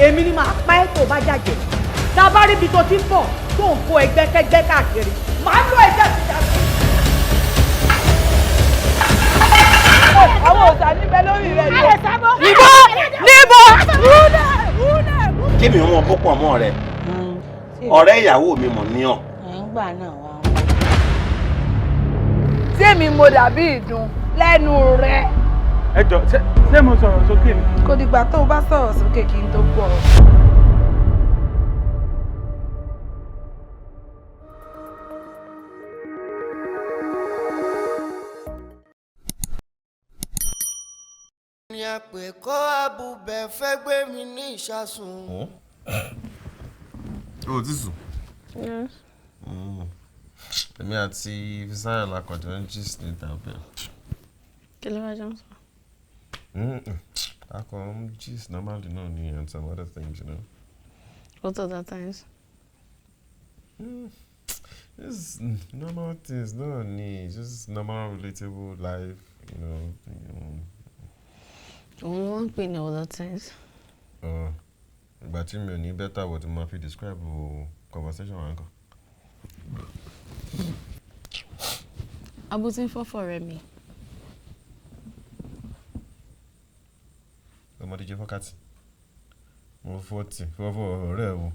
èmi ni màá pa ẹ́ tó bá jàjẹ́. Tá a bá rí ibi tó ti ń bọ̀ tó ń kó ẹgbẹ́kẹ́gbẹ́ káàkiri, màá lọ ẹ̀jẹ̀ síta. Àwọn òòṣà níbẹ̀ lórí rẹ̀ yìí. Níbo? Níbo? Kí mi wọn bó pọ̀ mọ́ rẹ? Ọ̀rẹ́ ìyàwó mi mọ̀ ní ọ̀. Ǹgbà náà wà. Tí èmi mo dàbí ìdun lẹ́nu rẹ̀. Ẹ jọ ṣé mo sọ̀rọ̀ sókè ni? Kò dìgbà tó o bá sọ̀rọ̀ sókè kí n tó gbọ́ ọ. Ní àpè kó abùbẹ̀ fẹ́ gbé mi ní ìṣàsùn. O ti sùn. Yes. Èmi àti Fisáyọ̀ la kàn jọ ń gist níta bẹ́ẹ̀. Kí ló wá jọ ń sọ? A kàn ń gist normally náà ni and some other things. What other things? Just normal things náà ni, just normal relatable life. Òun ló ń pè ní other things. Ìgbà tí mi ò ní better word tí mo máa fi describe o conversation wa nǹkan. Abo tí ń fọ́fọ́ rẹ mi. Ọmọdé jẹ fọ́kàtì. Mo fọ́ tì fọ́fọ́ ọ̀rẹ́ o,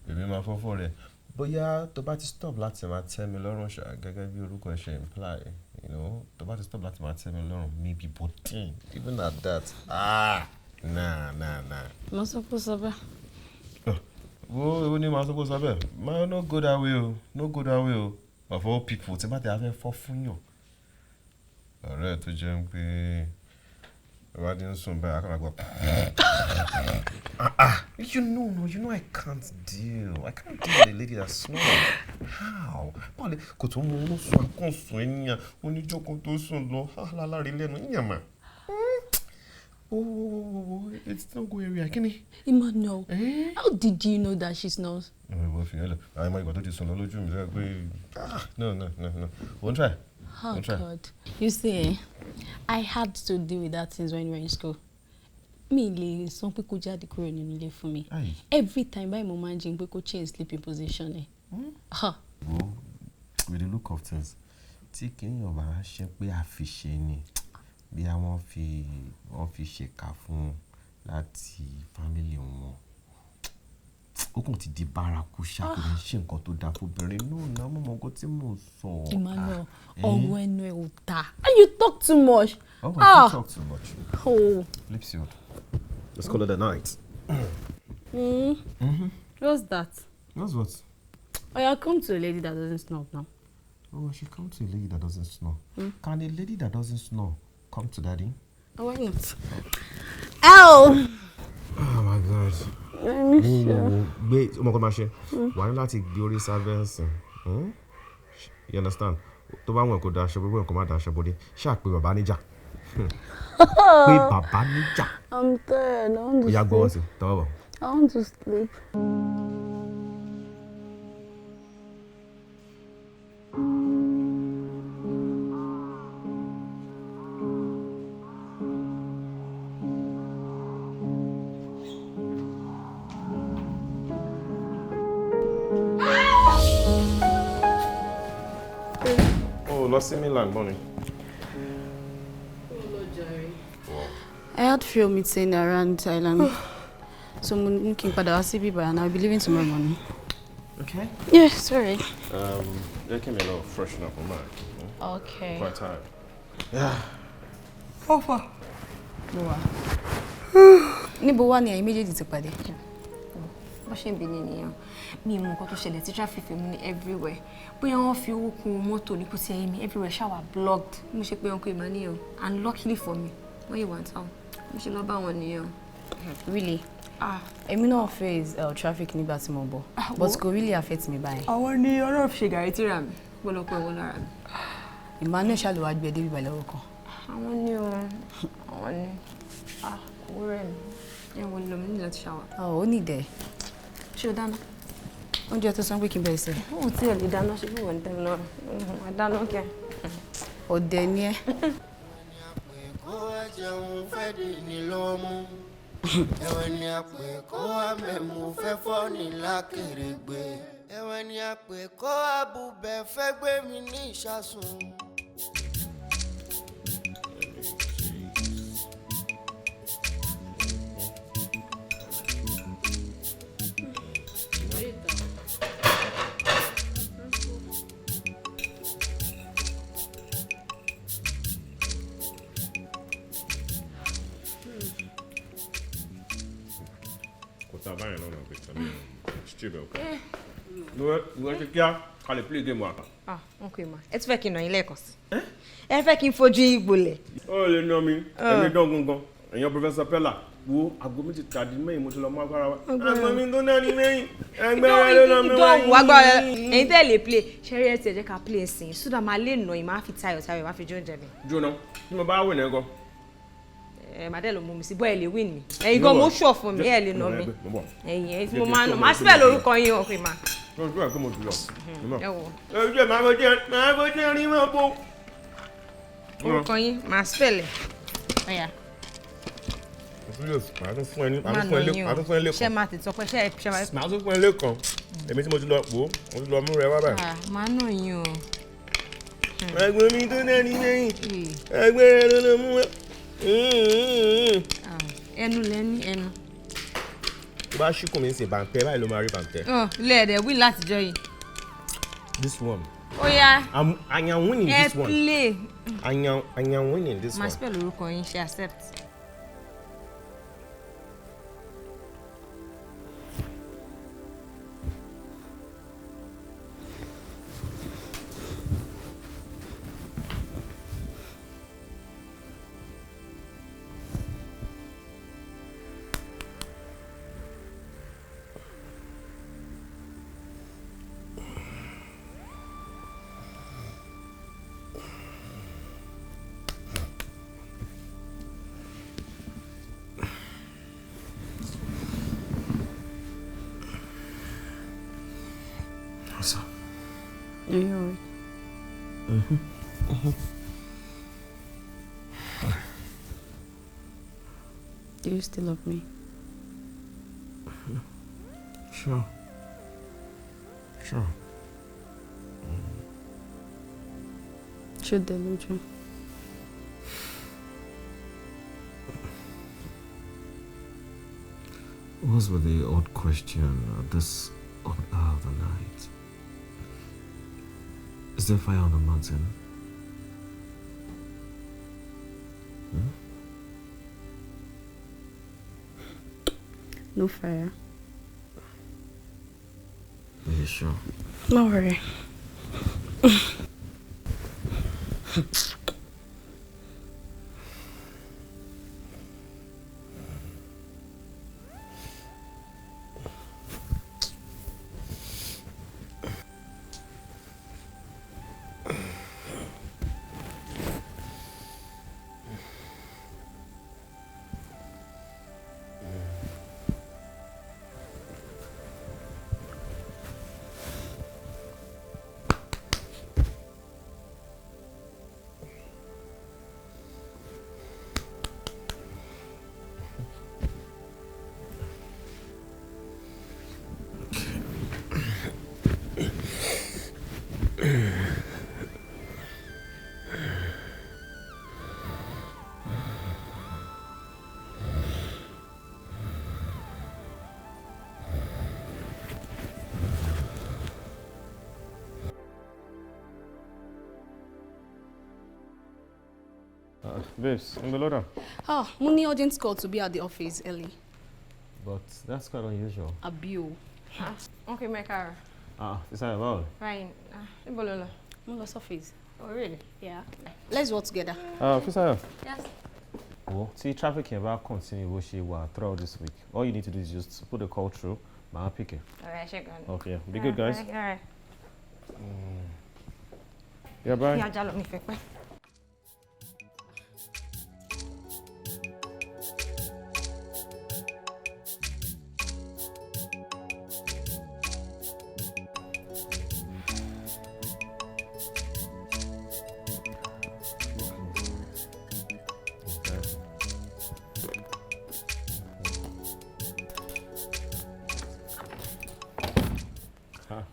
èmi máa fọ́fọ́ rẹ̀. Bóyá tó bá ti stop láti máa tẹ́ mi lọ́rùn ṣá gẹ́gẹ́ bí orúkọ ẹ ṣe imply, tó bá ti stop láti máa tẹ́ mi lọ́rùn, maybe, but then even at that, ah, nah, nah, nah. Mo sọ pé sọ bẹ́ẹ̀. Wo wo ni màá sọ pé sọ bẹ́ẹ̀? Ma no go that way o, no go that way o. Of all people, tí bá ti a fẹ́ fọ́ fún yàn. Ọ̀rẹ́ ẹ̀ tó jẹ́ pé bá ti ń sùn báyìí, a kàn máa gbọ́. Ah ah, you know, no, you know I can't deal. I can't deal with a lady that snores. How? Báwo ni kò tó mú un sùn akọ̀sùn ènìyàn oníjókòó tó sùn lọ lálárí lẹ́nu ìyàn mà. Wo wo wo wo wo, it's no go area, kí ni? Emmanuel, how did you know that she snores? Ìwọ fi yẹn lẹ, àwọn ọmọ ìgbà tó ti sùn lọ lójú mi sọ pé ah, no, no, no, no, won't try. Oh Won't try. God. You see, eh, I had to deal with that since when we were in school. Mi lè sọ pé kó jáde kúrò nínú ilé fún mi. Aye. Every time báyìí mo máa ń jí pé kó change sleeping position ẹ̀. Ha. Wo, with the look of things, tí kìnìyàn bá ṣe pé àfiṣe ni, bí àwọn fi wọ́n fi ṣèkà fún láti family wọn, ó kàn ti di bárakú ṣá, kò ní ṣe nǹkan tó dáa fóbìnrin náà náà, mo mọ nǹkan tí mò ń sọ. Emmanuel, Ah, eh? ọ̀rọ̀ ẹnu ẹ̀ ò dáa. And you talk too much. Oh, I Ah. do talk too much. Oh. Lips sealed. Let's call it a night. Mm. Mm-hmm. What's that? That's what? Oh, yeah, come to a lady that doesn't snore now. Oh, I should come to a lady that doesn't snore. Mm. Can a lady that doesn't snore come to daddy? Oh, why not? Ow! Oh my God. I miss you. Wait, oh my God, Mashe. Mm. Why not take glory service? Hmm? You understand? Tó bá wùn kó daṣọ, bó wùn kó má daṣọ bóde. Ṣáà pé bàbá níjà. Pé bàbá níjà. I'm tired. I want to Ó yá gbọ́wọ́ sleep. sí, tọwọ́ bọ̀. I want to sleep. Oh, lọ sí Milan mọ́ ni. I had few meeting around Thailand. So mo ní kí n padà wá síbí báyìí and I'll be leaving tomorrow morning. Okay. Yeah, sorry. Jẹ́ kí mi lọ freshen up on mine. Okay. Quite tired. Yeah. Fọ́fọ́. Mo wà. Níbo wá ni ẹ̀yin méjèèjì ti pàdé? Bó ṣe ń bi ni nìyẹn, mi ì mọ nǹkan tó ṣẹlẹ̀ tí traffic fi mú ní everywhere. Bóyá wọ́n fi owó kún mọ́tò ní kò tí ẹ̀yìn mi everywhere ṣáà blocked. Mo ṣe pé uncle Emmanuel and luckily for me, wọ́n yìí wà ní town. Mo ṣe lọ bá wọn nìyẹn. Really? Ah. Èmi náà face traffic nígbà tí mo bọ̀, but kò really affect mi báyìí. Àwọn ni ọlọ́run fi ṣe gàrí tíra mi, gbọ́dọ̀ ẹ̀wọ̀n lára mi. Emmanuel ṣáà ló wá gbé ẹ débi ìbàlẹ̀ ọkàn. Àwọn ni o, àwọn ni. Ah, kò rẹ̀ mí. Ẹ̀wọ̀n lọ mi ní láti ṣàwà. Ó ní ìdẹ̀. Ṣé o dáná? Oúnjẹ tó sọ pé kí n bẹ̀rẹ̀ sí. Ó tí ẹ lè dáná ṣe bí wọ́n ń tẹ́mi lọ́rùn. Wà á dáná kẹ́. Ọ̀dẹ̀ ni ẹ́. Kó wá jẹun fẹ́ dì ní lọ́mú. Ẹ̀wọ̀n ni a pè kó wá mẹ́mú fẹ́ fọ́ ní lákèrègbè. Ẹ̀wọ̀n ni a pè kó wá bubẹ̀ fẹ́ gbé mi ní ìṣàsùn. Kò tá báyìí náà pé tàbí stew bẹ̀ okay. Ìwọ ṣe kíá ká lè play game wa. Ah, uncle Emma, ẹ tún fẹ́ kí n nà yín lẹ́ẹ̀kan sí. Ẹ fẹ́ kí n fojú yín gbolẹ̀. Ó lè ná mi, èmi dán gangan. Èèyàn Professor Pella, wo aago méjì tàbí mẹ́yìn mo ti lọ mú agbára wa. Aago mi tó náà ní mẹ́yìn, ẹgbẹ́ rẹ ló ná mi wáyé. Ìdánwò agbára ẹ̀yin tẹ́ lè play, ṣẹ́rí ẹ̀ tí ẹ jẹ́ ká play sìn, so that máa lè nà yín, máa fi tayọ̀ tayọ̀, máa fi jó oúnjẹ mi. Jóná, tí mo bá wò ní ẹ̀kọ́. Ẹ máa dẹ́ lọ mú mi sí, bọ́ ẹ lè win mi. Ẹ̀yin gan mo ṣọ̀ fún mi, ẹ lè nà mí. Ẹ̀yin ẹ̀yin tí mo máa nà, máa síbẹ̀ lórúkọ yín o, pé máa. Ẹ wò. Ẹ máa fojú rí mọ́ bó. Orúkọ yín, máa spell ẹ̀. Ọ̀yà. Màá tún fún ẹ ní, màá tún fún ẹ lé, màá tún fún ẹ lẹ́kan. Ṣé máa tètè sọ pé ṣé ṣe máa. Màá tún fún ẹ lẹ́kan. Èmi tí mo ti lọ pò ó, mo ti lọ mú rẹ wá báyìí. Màá nà yín o. Ẹgbẹ́ mi tó náà ní lẹ́yìn, ẹgbẹ́ rẹ ló lọ mú ẹ. Ẹnu lẹ́ni ẹnu. Tó bá ṣíkùn mi ń sìn bàǹtẹ́ báyìí ló máa rí bàǹtẹ́. Ilé ẹ̀dẹ̀ wí látijọ́ yìí. This one. Ó yá. I am winning this one. Ẹ play. I am winning this one. Màá spell orúkọ yín, ṣe accept. What's up? Are you alright? Mm-hmm. Mm-hmm. Do you still love me? Sure. Sure. Should they lose you? What's with the odd question at this odd hour of the night? Is there fire on the mountain? Hmm? No fire. Are you sure? No worry. Babes, I'm the loader. Oh, mo ní urgent call to be at the office early. But that's quite unusual. Àbí o. Ah, okay, my car. Ah, is that about? Fine. Ah, níbo ló ń lọ? Mo lọ sọ́fíìsì. Oh, really? Yeah. Let's work together. Fisayo. Yes. Well, see, traffic here about continue bó ṣe wà throughout this week. All you need to do is just put a call through. Màá pick it. All right, ṣe gan. Okay, be good, guys. All right. Yeah, bye. Yeah, jalo mi fẹ́ pẹ́.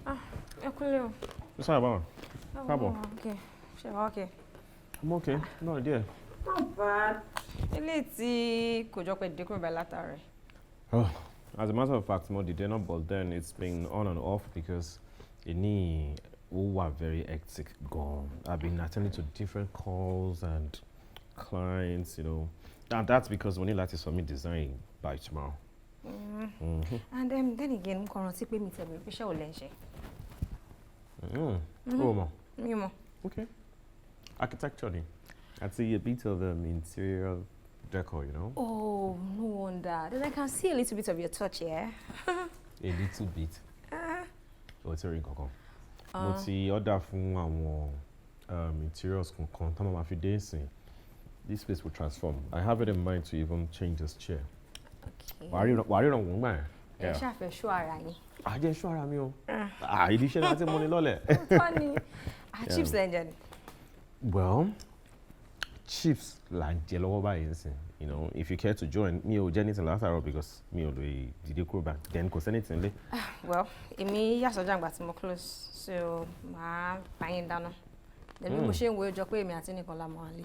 Ah, ẹ kúnlẹ̀ o. Sorry about Oh, Káàbọ̀. Okay. Ṣé wàá okay? I'm okay. No idea. Not bad. Eléyìí tí kò jọ pé dìde kúrò báyìí látàárọ̀. Oh, as a matter of fact, mo dìde náà, but then it's been on and off because èní ó wà very hectic gan. I've been attending to different calls and clients. And that's because mo ní láti submit design by tomorrow. And then again, mo kàn rántí pé mi tẹ̀lé pé iṣẹ́ ò lẹ́ ń ṣe. Oh, mọ̀. Mi ò mọ̀. Okay. Architecture ni. Àti a bit of interior decor. Oh, no wonder. Then I can see a little bit of your touch here. A little bit. Ah. Ó ti rí nǹkan kan. Ah. Mo ti order fún àwọn interiors kankan tá máa fi dé ìsìn. This place will transform. I have it in mind to even change this chair. Okay. Wàá ríran wò ń gbà yẹn. Ẹ ṣáà fẹ́ ṣó ara yín. À jẹ́ ṣó ara mi o. Ah. Ah, ìdí iṣẹ́ náà ti mú ni lọ́lẹ̀. Òótọ́ ni. Ah, chips lẹ́ ń jẹ ni. Well, chips là ń jẹ lọ́wọ́ báyìí nísìn. If you care to join, mi ò jẹ anything látàárọ̀ because mi ò lè dìde kúrò báyìí. Then kò sí anything lé. Ah, well, èmi yà sọ́jà ìgbà tí mo close, so màá bá yín dáná. Then bí mo ṣe ń wo ó jọ pé èmi àti nìkan la mọ̀ wálé.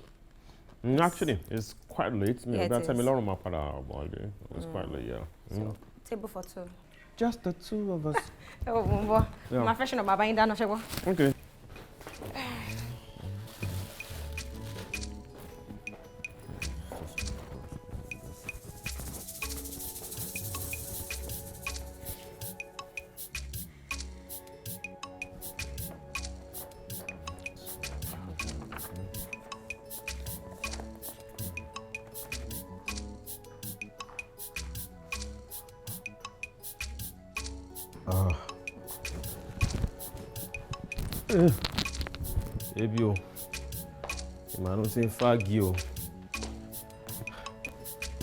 Actually, it's quite late. Mi ò Yeah, it bá tẹ́ mi is. lọ́rùn máa padà wọlé. It's quite late, yeah. Table for two. Just the two of us. Ẹ wò mo ń bọ̀. Yeah. Màá freshen up, màá bá yín dáná, ṣé gbọ́? Okay. Ah. Ebi o. Ìmàánú ti ń fági o.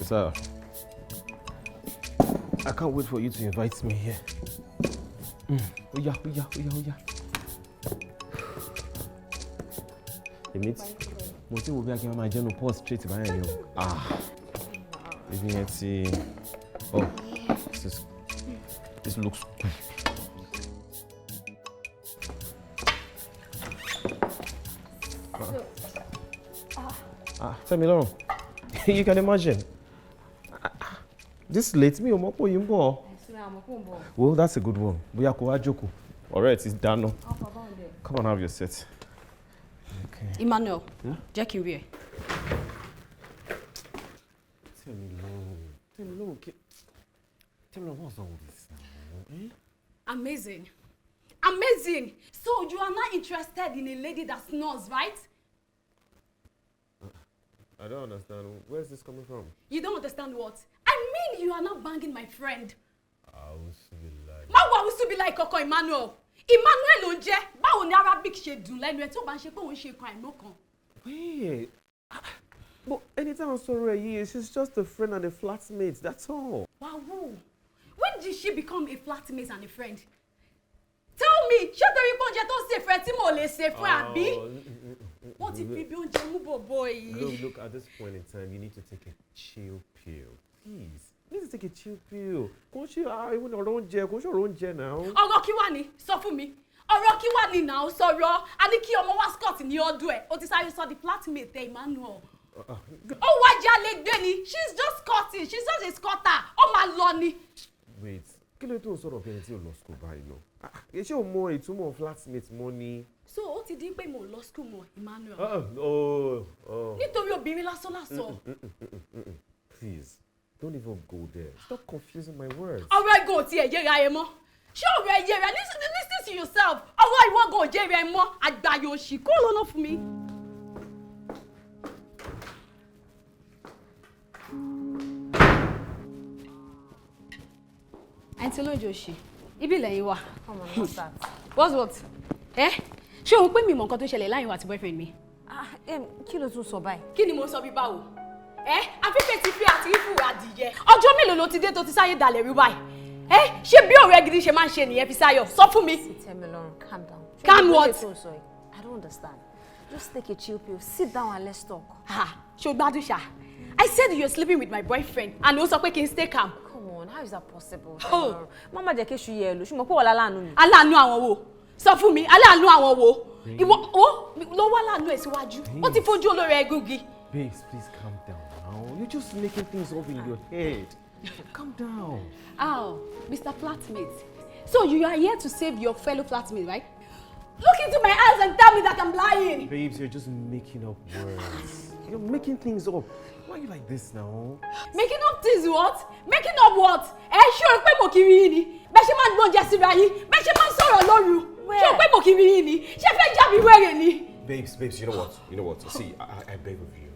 Sir, I can't wait for you to invite me here. Oya, oya, oya, oya. Èmi tí mo ti wo bí Akin máa jẹ́nu pause straight báyẹn ni o. Ah, ebi yẹn ti. Oh, this looks good. Ah, Tẹ́milọ́rùn, you can imagine. This late mi ò mọ̀ pé òyìn ń bọ̀. Well, that's a good one. Bóyá kó wá jókòó. Ọ̀rẹ́ ẹ̀ ti dáná. Come on, have your seat. Okay. Emmanuel, Yeah? jẹ́ kí n rí ẹ. Tẹ́milọ́rùn, Tẹ́milọ́rùn kí. Tell me, what's all this now? Eh? Amazing. Amazing. So you are not interested in a lady that snores, right? I don't understand. Where's this coming from? You don't understand what? I mean, you are not banging my friend. Ausubilai. Má wo Ausubilai kankan, Emmanuel. Emmanuel ló ń jẹ́. Báwo ni Arabic ṣe dùn lẹ́nu ẹ̀ tí ó bá ń ṣe pé òun ṣe nǹkan àìmọ́ kan? Wait. But anytime I saw her here, she's just a friend and a flatmate. That's all. Wow. When did she become a flatmate and a friend? Tell me, ṣé torí pé oúnjẹ tó ń ṣe fún ẹ tí mo lè ṣe fún ẹ àbí? Wọ́n ti fi bí oúnjẹ mú bọ̀bọ̀ yìí. Look, look, at this point in time, you need to take a chill pill. Please. You need to take a chill pill. Kò ń ṣe ìwọ ní ọ̀rọ̀ oúnjẹ, kò ń ṣe ọ̀rọ̀ oúnjẹ now. Ọ̀rọ̀ kí wà ní? Sọ fún mi. Ọ̀rọ̀ kí wà ní náà sọ̀rọ̀. A ní kí ọmọ wa Scott ní ọdún ẹ̀. O ti sáré sọ di flatmate ẹ, Emmanuel. Ó wá jalè gbé ni. She's just squatting. She's just a squatter. Ó máa lọ ni. Wait, kí ló tó ń sọ̀rọ̀ bí ẹni tí ò lọ school báyìí lọ? Ṣé o mọ ìtumọ̀ flatmate mọ́ ni? So ó ti di pé mo lọ school mọ́, Emmanuel. Oh. Nítorí obìnrin lásán lásán. Please, don't even go there. Stop confusing my words. Ọ̀rọ̀ ẹ̀gàn ò tiẹ̀ yéra ẹ mọ́. Ṣé ọ̀rọ̀ ẹ yéra? Listen to yourself. Ọ̀rọ̀ ìwọ gan ò yéra ẹ mọ́. Àgbàyò òṣì kúrò lọ́nà fún mi. Àǹtí olóúnjẹ òṣì, ibi lẹ́yìn wà. Come on, what's that? What's what? Ẹ ṣé o pé mi mọ̀ nǹkan tó ṣẹlẹ̀ láàrin wa àti boyfriend mi? Kí ló tún sọ báyìí? Kí ni mo sọ bí báwo? Ẹ afẹ́fẹ́ ti fi àti rífù adìyẹ. Ọjọ́ mélòó ló ti dé tó ti sáyé dalẹ̀ rí báyìí? Ẹ ṣé bí ọ̀rẹ́ gidi ṣe máa ń ṣe nìyẹn, Fisáyọ̀? Sọ fún mi. Tẹ́milọ́rùn, calm down. Calm what? I don't understand. Just take a chill pill. Sit down and let's talk. Ha, ṣé o gbádùn ṣá? I said you're sleeping with my boyfriend and ó sọ pé kí n stay calm. Come on, how is that possible? Oh. Mama jẹ́ kí èṣù yẹ ẹ lò, ṣùgbọ́n pé wọ́n láláàánú mi. Aláàánú àwọn wo? Sọ fún mi, aláàánú àwọn wo? Ìwọ ó ló wá láàánú ẹ̀ síwájú. Ó ti fojú olórí ẹgúngi. Babes, please calm down now. You're just making things up in your head. Calm down. Oh, Mr. Flatmate. So you are here to save your fellow flatmate, right? Look into my eyes and tell me that I'm lying. Babes, you're just making up words. You're making things up. Why are you like this now? Making up things what? Making up what? Ẹ ṣé o pé mo kiri yín ni? Bẹ́ẹ̀ ṣe máa ń gbọ́njẹ síra yín. Bẹ́ẹ̀ ṣe máa ń sọ̀rọ̀ lóru. Ṣé o pé mo kiri yín ni? Ṣé fẹ́ jábí wẹ̀rẹ̀ ni? Babes, babes, you know what? You know what? See, I beg of you.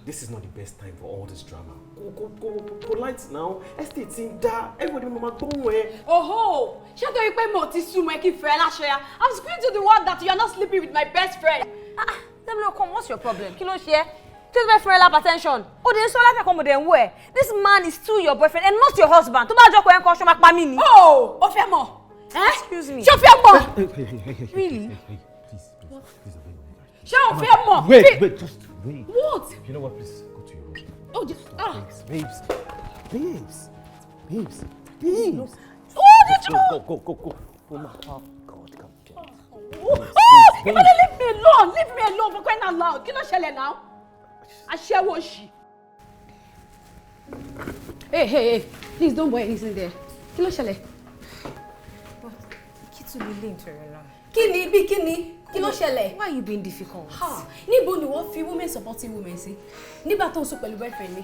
This is not the best time for all this drama. Go, go, go, polite now. Estate in da. Everybody mama gbóhùn ẹ. Oho! Ṣé torí pé mo ti súnmọ́ ẹ kí n fẹ́ láṣọ ya? I'm screaming to the world that you are not sleeping with my best friend. Ah, Tẹ́milọ́rùn, come, what's your problem? Kí ló ṣe ẹ́? Kí ló fẹ́ fún ẹ lápá tension? Ó dé sọ látẹ̀kọ́ mo dẹ̀ ń wò ẹ́. This man is still your boyfriend and not your husband. Tó bá jọ́ pé ẹ ń kọ́ ṣọ́ máa pa mí ni. Oh, ó fẹ́ mọ̀. Excuse me. Ṣé o fẹ́ mọ̀? Really? Please, please, please, Ṣé o fẹ́ mọ̀? Wait, wait, just wait. What? You know what? Please go to your room. Oh, just Babes, babes, babes, babes, babes. Oh, did you? Go, go, go, go. Oh my God, come down. Oh, you better leave me alone. Leave me alone for crying out loud. Kí ló ṣẹlẹ̀ now? Aṣẹ́wó ṣì. Hey, hey, hey! Please don't buy anything there. Kí ló ṣẹlẹ̀? Kí tún lè lè nítorí náà. Kí ni bí kí ni? Kí ló ṣẹlẹ̀? Why are you being difficult? Ha! Níbo ni wọ́n fi women supporting women sí? Nígbà tó ń sùn pẹ̀lú boyfriend mi.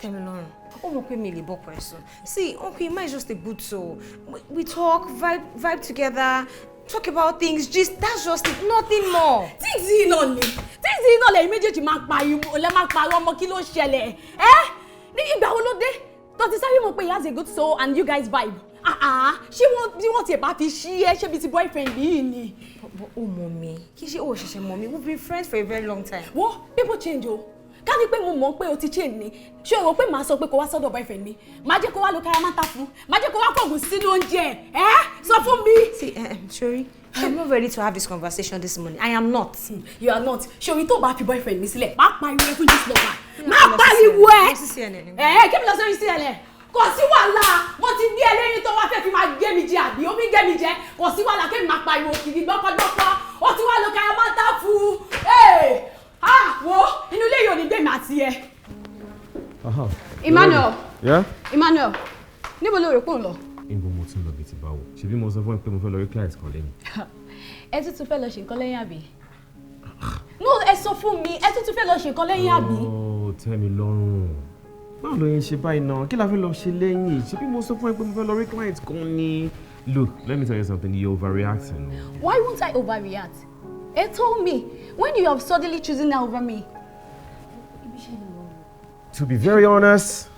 Tẹ́milọ́rùn, ó mọ̀ pé mi lè bọ́kọ ẹ̀ sùn. See, Uncle Emma is just a good soul. We talk, vibe together, talk about things, gist, that's just it, nothing more. Things yìí náà ni. Things yìí náà lẹ́yìn méjèèjì máa pa ìwọ lẹ́ máa parọ́ ọmọ kí ló ṣẹlẹ̀? Ẹ́ ní ìgbà wo ló dé? Tó ti sáré mọ̀ pé he has a good soul and you guys vibe. Ṣé wọ́n bí wọ́n tiẹ̀ bá fi ṣí ẹ ṣé bí ti boyfriend yìí ni? But ó mọ̀ mi, kì í ṣe ó ṣẹ̀ṣẹ̀ mọ̀ mi, we've been friends for a very long time. Wo, people change o. Ká ní pé mo mọ̀ pé o ti change ni. Ṣé o rò pé màá sọ pé kó wá sọ́dọ̀ boyfriend mi? Màá jẹ́ kó wá lo karamata fún. Màá jẹ́ kó wá kọ̀gùn sínú oúnjẹ. Ẹ́ sọ fún mi. See, sorry, I'm not ready to have this conversation this morning. I am not. You are not. Ṣé o tó bá fi boyfriend mi sílẹ̀? Má pariwo ẹ fún this lover. Má pariwo ẹ. Ẹ kí mi lọ sórí CNN. Kò sí wàhálà, mo ti ní ẹlẹ́yìn tó wá fẹ́ fi máa gé mi jẹ àbí omi gé mi jẹ. Kò sí wàhálà kí mi máa pariwo kiri gbọ́kọ́gbọ́kọ́. Ó ti wá lo karamata fún. Ah, wo inú ilé yìí ò ní gbé mi àti ẹ. Emmanuel. Yeah? Emmanuel, níbo ló rò pé òun lọ? Níbo mo tún lọ bí ti báwo? Ṣebí mo sọ fún ẹ pé mo fẹ́ lọ rí client kan lẹ́nu. Ẹ tún tún fẹ́ lọ ṣe nǹkan lẹ́yìn àbí? No, ẹ sọ fún mi, ẹ tún tún fẹ́ lọ ṣe nǹkan lẹ́yìn àbí? Oh, Tẹ́milọ́rùn. Báwo ló yẹn ṣe báyìí náà? Kí la fẹ́ lọ ṣe lẹ́yìn? Ṣé bí mo sọ fún ẹ pé mo fẹ́ lọ rí client kan ni? Look, let me tell you something, you're overreacting. Why won't I overreact? Ẹ told me when you have suddenly chosen her over me. To be very honest,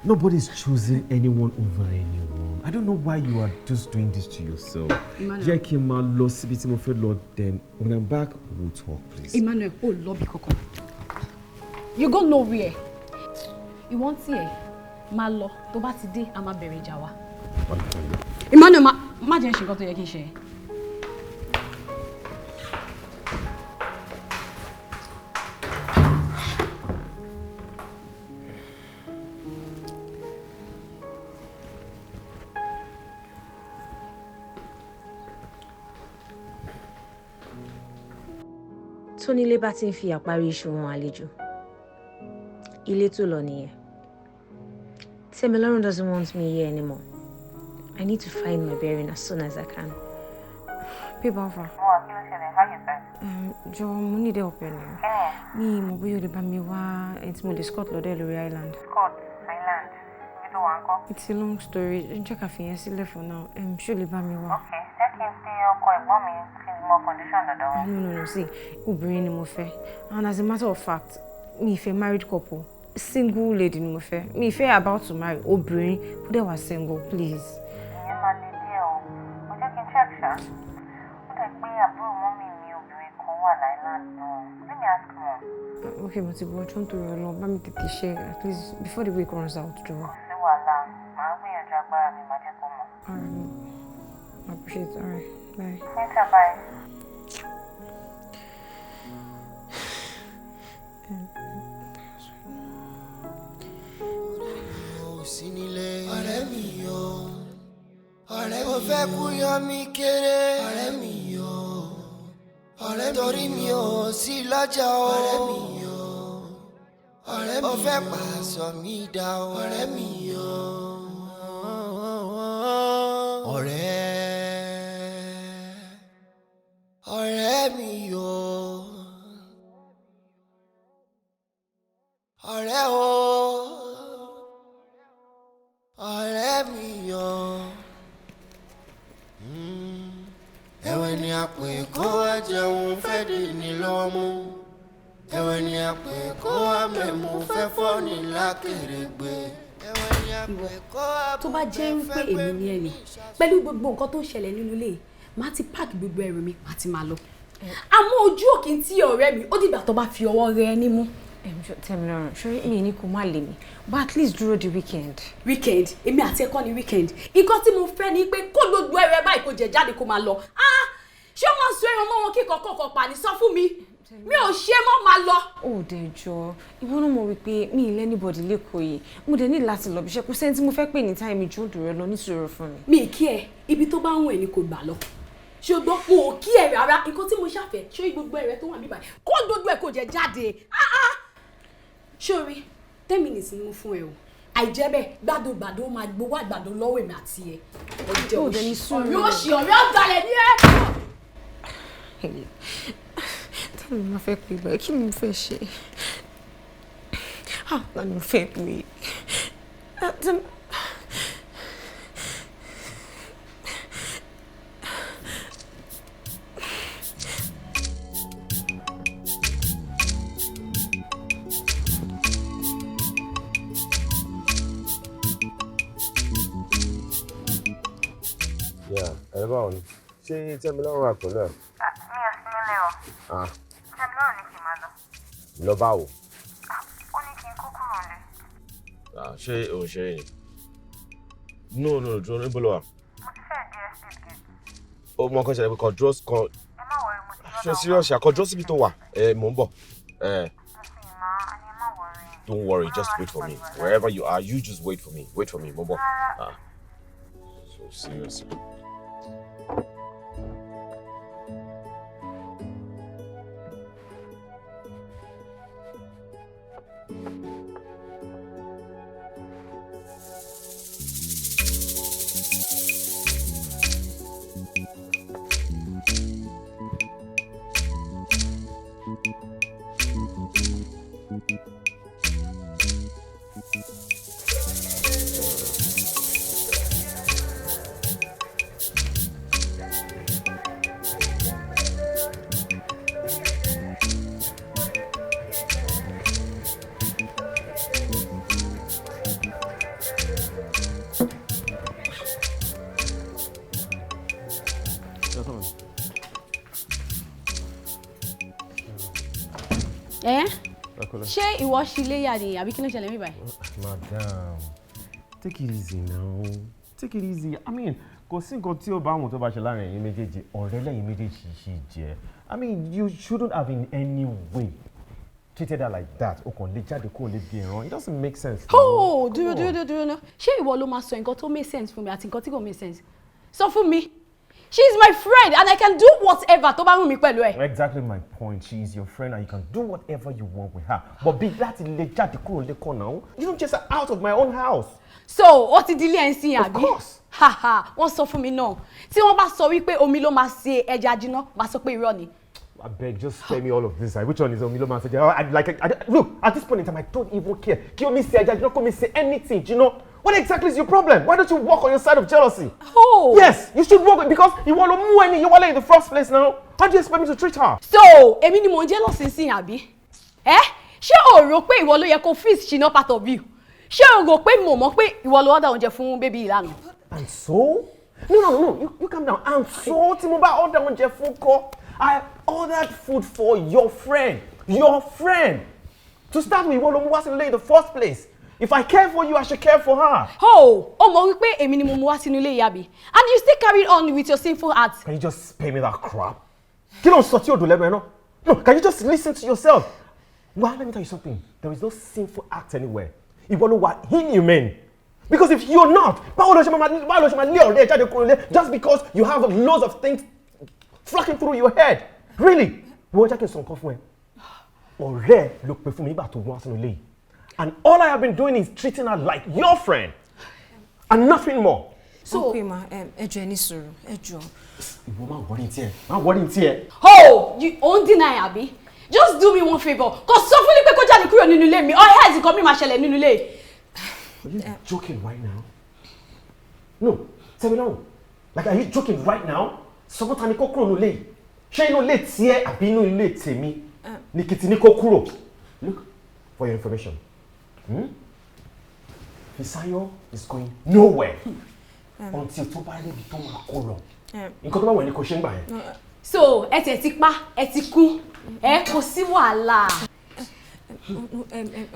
nobody's choosing anyone over anyone. I don't know why you are just doing this to yourself. Emmanuel. Jẹ́ kí n máa lọ síbi tí mo fẹ́ lọ, then when I'm back, we'll talk, please. Emmanuel, ó lọ bí kankan. You go nowhere. Ìwọ́n tí ẹ̀ máa lọ tó bá ti dé, a máa bẹ̀rẹ̀ ìjà wa. Emmanuel, má jẹ́ ṣe nǹkan tó yẹ kí n ṣe. Tónílé bá ti ń fi àparí iṣu wọn àlejò, ilé tó lọ nìyẹn. Tẹ́milọ́rùn doesn't want me here anymore. I need to find my bearing as soon as I can. Babe, Alpha. Jọ̀ọ́, mo need help ẹ ni. Mi mọ̀ bóyá o lè bá mi wá ẹni tí mo lè scott lọ́dọ̀ ẹ̀ lórí island. Scott Island, ibi tó wà ń kọ́. It's a long story. Jẹ́ ká fi yẹn sílẹ̀ for now. Ṣé o lè bá mi wá? Ok, jẹ́ kí n pe ọkọ ẹ̀gbọ́n mi kí n mọ condition dọ̀dọ̀ wọn. No, no, no, see, obìnrin ni mo fẹ́. And as a matter of fact, mi ì fẹ́ married couple. Single lady ni mo fẹ́. Mi ì fẹ́ about to marry obìnrin kó dẹ̀ wá single, please. Ìyẹn máa le díẹ̀ o. Mo jẹ́ kí n check ṣá. Ó dẹ̀ pé àbúrò mọ́mì mi obìnrin kan wà l'island náà. Let me ask mom. Okay, mo ti gbọ́, ọjọ́ nítorí Ọlọ́run, bá mi tètè ṣe at least before the week runs out, jọ̀ọ́. Kò sí wàhálà, màá gbìyànjú agbára mi, màá jẹ́ kó mọ̀. Alright, I appreciate it. Alright, bye. Later, bye. Ò sí nílé. Ọ̀rẹ́ mi o, ọ̀rẹ́ mi ò fẹ́ kú yọ mí kéré. Ọ̀rẹ́ mi o, ọ̀rẹ́ mi torí mi ò sí lọ́jà o. Ọ̀rẹ́ mi o, ọ̀rẹ́ mi ò fẹ́ pàṣọ mi dá o. Ọ̀rẹ́ mi o, ọ̀rẹ́, ọ̀rẹ́ mi o, ọ̀rẹ́ o, ọ̀rẹ́ mi o. Ẹ̀wẹ̀ ni a pè kó wá jẹun fẹ́ dì ní lọ́wọ́ mú. Ẹ̀wẹ̀ ni a pè kó wá mẹ́mú fẹ́ fọ́ ní lákèrègbè. Ẹ̀wẹ̀ ni a pè kó wá Tó bá jẹ́ wípé èmi ni ẹni pẹ̀lú gbogbo nǹkan tó ń ṣẹlẹ̀ nínú ilé, màá ti páàkì gbogbo ẹrù mi, màá ti máa lọ. Àmọ́ ojú òkè ń tí ọ̀rẹ́ mi, ó dìgbà tó bá fi ọwọ́ rẹ nímú. Tẹ́milọ́rùn, ṣé mi ní kó má lè mi, but at least dúró di weekend. Weekend, èmi àti ẹ̀kọ́ ni weekend. Nǹkan tí mo fẹ́ ni pé kó gbogbo ẹrù ẹ báyìí kó jẹ jáde kó máa lọ. Ah! Ṣé o máa ń sọ ẹran mọ́ wọn kíkọ́ kọ̀ọ̀kan pa ni? Sọ fún mi. Mi ò ṣe mọ́, máa lọ. Ó dẹ̀ jọ, ìwọ náà mọ̀ wípé mi ì lẹ́nìbọ̀dì lẹ́kọ̀ọ́ yìí. Mo dẹ̀ ní láti lọ bí iṣẹ́, kò sẹ́ni tí mo fẹ́ pè ní táìmì ju òdò rẹ lọ níṣòro fún mi. Mi ì kí ẹ, ibi tó bá ń wọ̀ ẹ́ ni kò gbà lọ. Ṣùgbọ́n mo ò kí ẹ rárá, nǹkan tí mo ṣàfẹ́, ṣé gbogbo ẹrẹ tó wà níbí báyìí, kó gbogbo ẹ kó jẹ jáde. Ah ah! Ṣórí, 10 minutes ni mo fún ẹ o. Àìjẹ́ bẹ́ẹ̀, gbàdógbàdó máa gbowó àgbàdo lọ́wọ́ èmi àti ẹ. Ọ̀dẹ̀ Ó dẹ̀ ní òṣì, sùúrù. ọ̀rẹ́ òṣì, ọ̀rẹ́ ọ̀dàlẹ̀ ni ẹ. Ta ni mo fẹ́ pè báyìí? Kí ni mo fẹ́ ṣe? Ah, ta ni mo fẹ́ pè? Ah, Yeah, ẹ báwo ni? Ṣé Tẹ́milọ́rùn wà pẹ̀lú ẹ̀? Mi ò sí nílé o. Ah, Tẹ́milọ́rùn ní kí n máa lọ. lọ báwo? Ó ní kí n kó kúrò nílé. Ah, ṣé òun ṣeré ni? No, no, dúró, níbo ló wà? Mo ti fẹ́ dé estate gate. Ó mọ nǹkan ṣẹlẹ̀ pé kàn dúró kan. Ẹ má worry, mo ti Ṣé o serious ṣá? Kàn dúró síbi tó wà. Ẹ mò ń bọ̀. Ẹ don't worry, just wait for me. Wherever you are, you just wait for me. Wait for me, mò ń bọ̀. Ah, so serious. Ẹ Ẹ ṣé ìwọ ṣì léyà ni àbí kí ló ṣẹlẹ̀ mí báyìí? Madam, take it easy now. Take it easy. I mean, kò sí nǹkan tí ó bá àwọn tó bá ṣe láàrin ẹ̀yin méjèèjì, ọ̀rẹ́ lẹ́yìn méjèèjì ṣì jẹ́. I mean, you shouldn't have in any way treated her like that. O kàn lè jáde kó o lè bí ẹran. It doesn't make sense now. Oh, dúró, Come on. dúró, dúró ná. Ṣé ìwọ ló máa sọ nǹkan tó make sense fún mi àti nǹkan tí kò make sense? Sọ fún mi. She is my friend and I can do whatever tó bá wù mí pẹ̀lú ẹ̀. Exactly my point. She is your friend and you can do whatever you want with her. But bí láti lè jáde kúrò lẹ́kọ̀ọ́ náà, you don't chase her out of my own house. So, ó ti di ilé ẹ̀ ń sìn àbí? Of course. Haha, wọ́n sọ fún mi náà. Tí wọ́n bá sọ wípé omi ló máa ṣe ẹja jiná, màá sọ pé irọ́ ni. I beg, just spare me all of this. Like, which one is omi ló máa ṣe? Like, look, at this point in time, I don't even care. Kí omi ṣe ẹja jiná, kó mi ṣe anything, do you know? What exactly is your problem? Why don't you work on your side of jealousy? Oh! Yes, you should work because ìwọ ló mú ẹni yìí wálé in the first place now. How do you expect me to treat her? So, èmi ni mò ń jealous sí àbí? Ẹ́ ṣé o rò pé ìwọ ló yẹ kó fix ṣìnà part of you? Ṣé o rò pé mo mọ̀ pé ìwọ ló order oúnjẹ fún baby ìlànà? And so? No, you calm down. And so, tí mo bá order oúnjẹ fún kọ́, I ordered food for your friend. Your friend. To start with, ìwọ ló mú wá sínú ilé in the first place. If I care for you, I should care for her. Oh, o mọ̀ wípé èmi ni mo mú wá sínú ilé ìyá mi. And you still carry on with your sinful act. Can you just spare me that crap? Kí ló ń sọ tí ò dùn lẹ́nu ẹ náà? No, can you just listen to yourself? Well, let me tell you something. There is no sinful act anywhere. Ìwọ ló wà inhumane. Because if you're not, báwo ló ṣe máa lé ọ̀rẹ́ ẹ jáde kúrò nílé just because you have loads of things flocking through your head? Really? Wọ́n jẹ́ kí n sọ nǹkan fún ẹ. Ọ̀rẹ́ ló pe fún mi nígbà tó wá sínú ilé yìí. And all I have been doing is treating her like your friend. And nothing more. So, okay ma, ẹ jọ̀ọ́, ẹ ní sùúrù, ẹ jọ̀ọ́. Ìwọ máa worry tiẹ̀, máa worry tiẹ̀. Oh, you ò ń deny àbí? Just do me one favour. Kò sọ fún mi pé kó jáde kúrò nínú ilé mi. Or else nǹkan mi máa ṣẹlẹ̀ nínú ilé. Are you joking right now? No, tell me now. Like, are you joking right now? Sọ fún ta ni kó kúrò nínú ilé yìí? Ṣé inú ilé tiẹ̀ àbí inú ilé tèmi ni kìtì ní kó kúrò? Look, for your information, Fisayo is going nowhere until tó bá ríbi tó máa kó lọ. Nǹkan tó bá wẹ̀ ni kò ṣe ń gbà yẹn. So, ẹ tiẹ̀ ti pa, ẹ ti kú, ẹ kò sí wàhálà.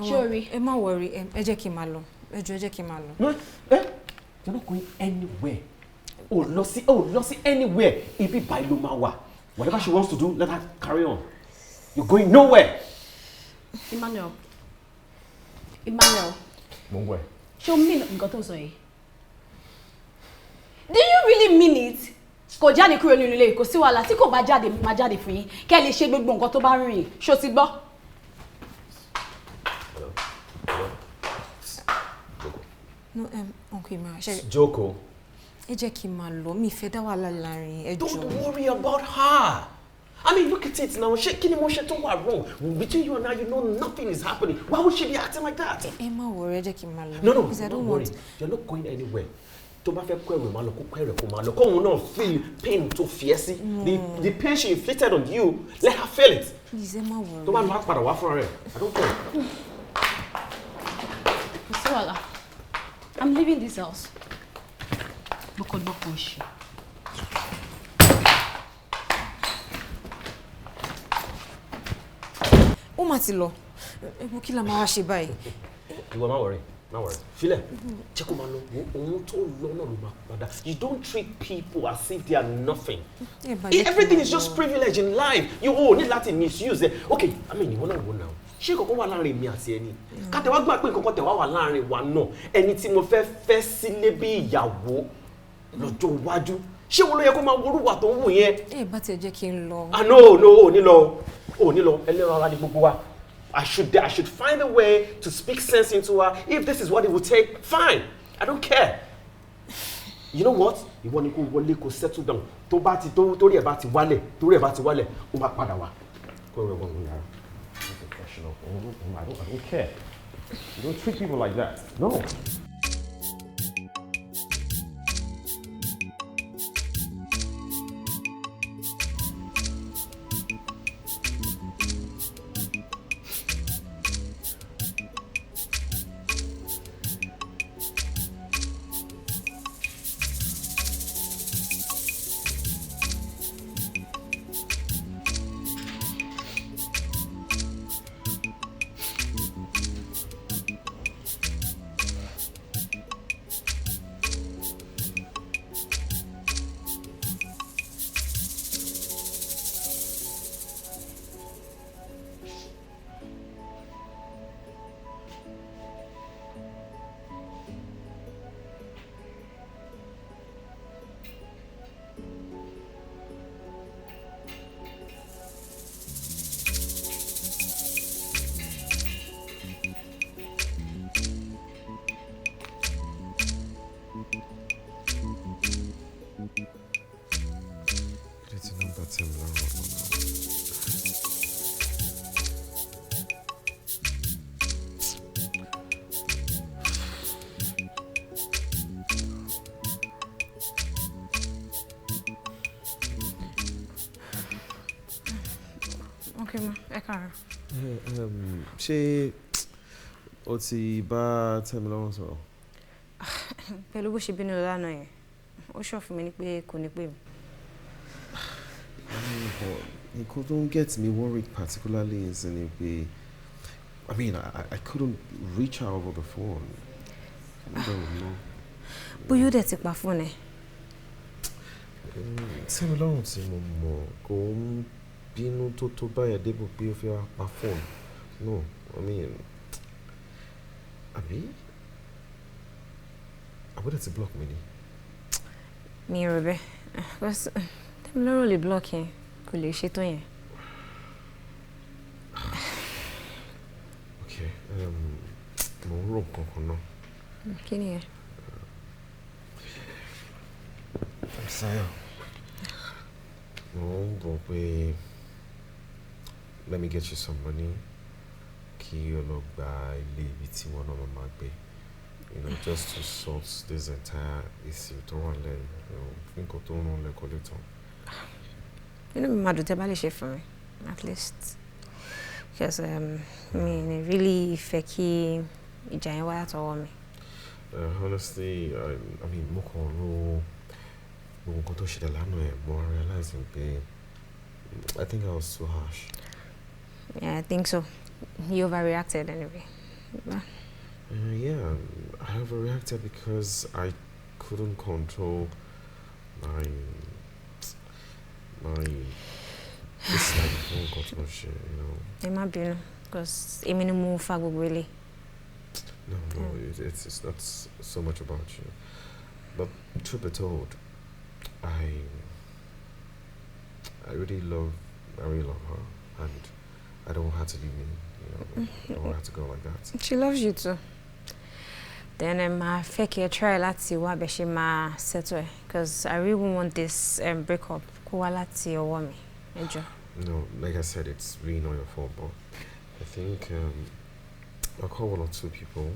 Sorry. Ẹ má worry, ẹ jẹ́ kí n máa lọ. Ẹ jọ̀ọ́, ẹ jẹ́ kí n máa lọ. No, you're not going anywhere. O lọ sí anywhere. Ibi báyìí ló máa wà. Whatever she wants to do, let her carry on. You're going nowhere. Emmanuel. Emmanuel. Mo ń gbọ́ ẹ. Ṣé o mean nǹkan tó ń sọ yìí? Do you really mean it? Kò jáde kúrò nínú ilé, kò sí wàhálà. Tí kò bá jáde, máa jáde fún yín. Kẹ́ ẹ lè ṣe gbogbo nǹkan tó bá rìn yín. Ṣó ti gbọ́? Hello? Hello? No, okay ma, ṣe Jókòó. ẹ jẹ́ kí n máa lọ, mi fẹ́ dá wàhálà láàrin, ẹ jọ̀ọ́. Don't worry about her. I mean, look at it now. Ṣé kí ni mo ṣe tó wà wrong? Between you and I, you know nothing is happening. Why would she be acting like that? Ẹ má worry, ẹ jẹ́ kí n máa lọ. No, Because I don't don't worry. want. You're not going anywhere. Tó bá fẹ́ kó ẹrù, máa lọ, kó kó ẹrù, kó máa lọ. Kóun náà feel pain tó fi ẹ́ sí. The pain she inflicted on you, let her feel it. Please, ẹ má worry. Tó bá lọ, á padà wá fúnra rẹ̀. I don't care. Kò sí wàhálà. I'm leaving this house. Gbọ́kọ̀gbọ́kọ̀ oṣù. Ó mà ti lọ. Ẹ kí la máa wá ṣe báyìí? Ìwọ má worry, má worry. Filẹ̀, jẹ́ kó máa lọ. Wo, òun tó lọ náà ló máa padà. You don't treat people as if they are nothing. Ẹ bá jẹ́ kí n Everything máa is just lọ. privilege in life. You ò ní láti misuse it. Okay, I mean, ìwọ náà wò náà. Ṣé kankan wà láàrin èmi àti ẹni? Ká tẹ wá gbà pé nǹkan kan tẹ wá wà láàrin wa náà. Ẹni tí mo fẹ́ fẹ́ sílé bí ìyàwó lọ́jọ́ iwájú. Ṣé wo ló yẹ kó máa worúwà tó ń wù yẹn? Ẹ bá tiẹ̀ jẹ́ kí n lọ. Ah, no, ò ní lọ, ò ní lọ. Ẹlẹ́ran ara ni gbogbo wa. I should find a way to speak sense into her. If this is what it would take, fine. I don't care. You know what? Ìwọ ni kó wọlé, kó settle down. Tó bá ti tó torí ẹ̀ bá ti wálẹ̀, torí ẹ̀ bá ti wálẹ̀, ó máa padà wá. Kó rẹ̀ wọ́n yàrá. That's professional. I don't care. You don't treat people like that. No. Okay ma, ẹ káàárọ̀. Ṣé o ti bá Tẹ́milọ́rùn sọ̀rọ̀? Pẹ̀lú bó ṣe bínú lọ lánàá yẹn, ó sọ fún mi ní pé kò ní pè mí. I mean, but nǹkan tó ń get me worried particularly is ni pé, I mean, I couldn't reach her over the phone. I don't know. Bóyá ó dẹ̀ ti pa fóònù ẹ̀. Tẹ́milọ́rùn tí mo mọ̀ kò ń bínú tó tó báyẹn débò pé ó fẹ́ wá pa fóònù. No, I mean, àbí? Àbúrò ti block mi ni. Mi ò rò bẹ́ẹ̀. Because Tẹ́milọ́rùn lè block yẹn, kò lè ṣe tó yẹn. Okay, mo ń rò nǹkan kan náà. Kí ni yẹn? Sayo, mo ń bọ̀ pé let me get you some money kí o lọ gba ilé ibi tí wọn náà máa gbé, just to sort this entire issue tó wà lẹ́yìn, nǹkan tó ń rún lẹ́kọ̀ọ́ lè tán. Inú mi máa dùn tẹ́ bá lè ṣe fún mi, at least, because mi ní really fẹ́ kí ìjà yẹn wá látọwọ́ mi. Honestly, I mean, mo kàn ro gbogbo nǹkan tó ṣẹlẹ̀ lánàá ẹ̀, mo realize pé I think I was too harsh. Yeah, I think so. You overreacted anyway. Yeah, I overreacted because I couldn't control my dislike fún nǹkan tó ń ṣe, you know. Ẹ má bínú, because èmi ni mo fa gbogbo ilé. No, it's not so much about you. But truth be told, I really love her, and I don't want her to leave me. You know, I don't want her to go like that. She loves you too. Then I fẹ́ kí ẹ try láti wá bẹ́ ṣe máa settle ẹ̀, because I really won't want this breakup kó wá láti ọwọ́ mi. Ẹ jọ̀ọ́. No, like I said, it's really not your fault, but I think I'll call one or two people.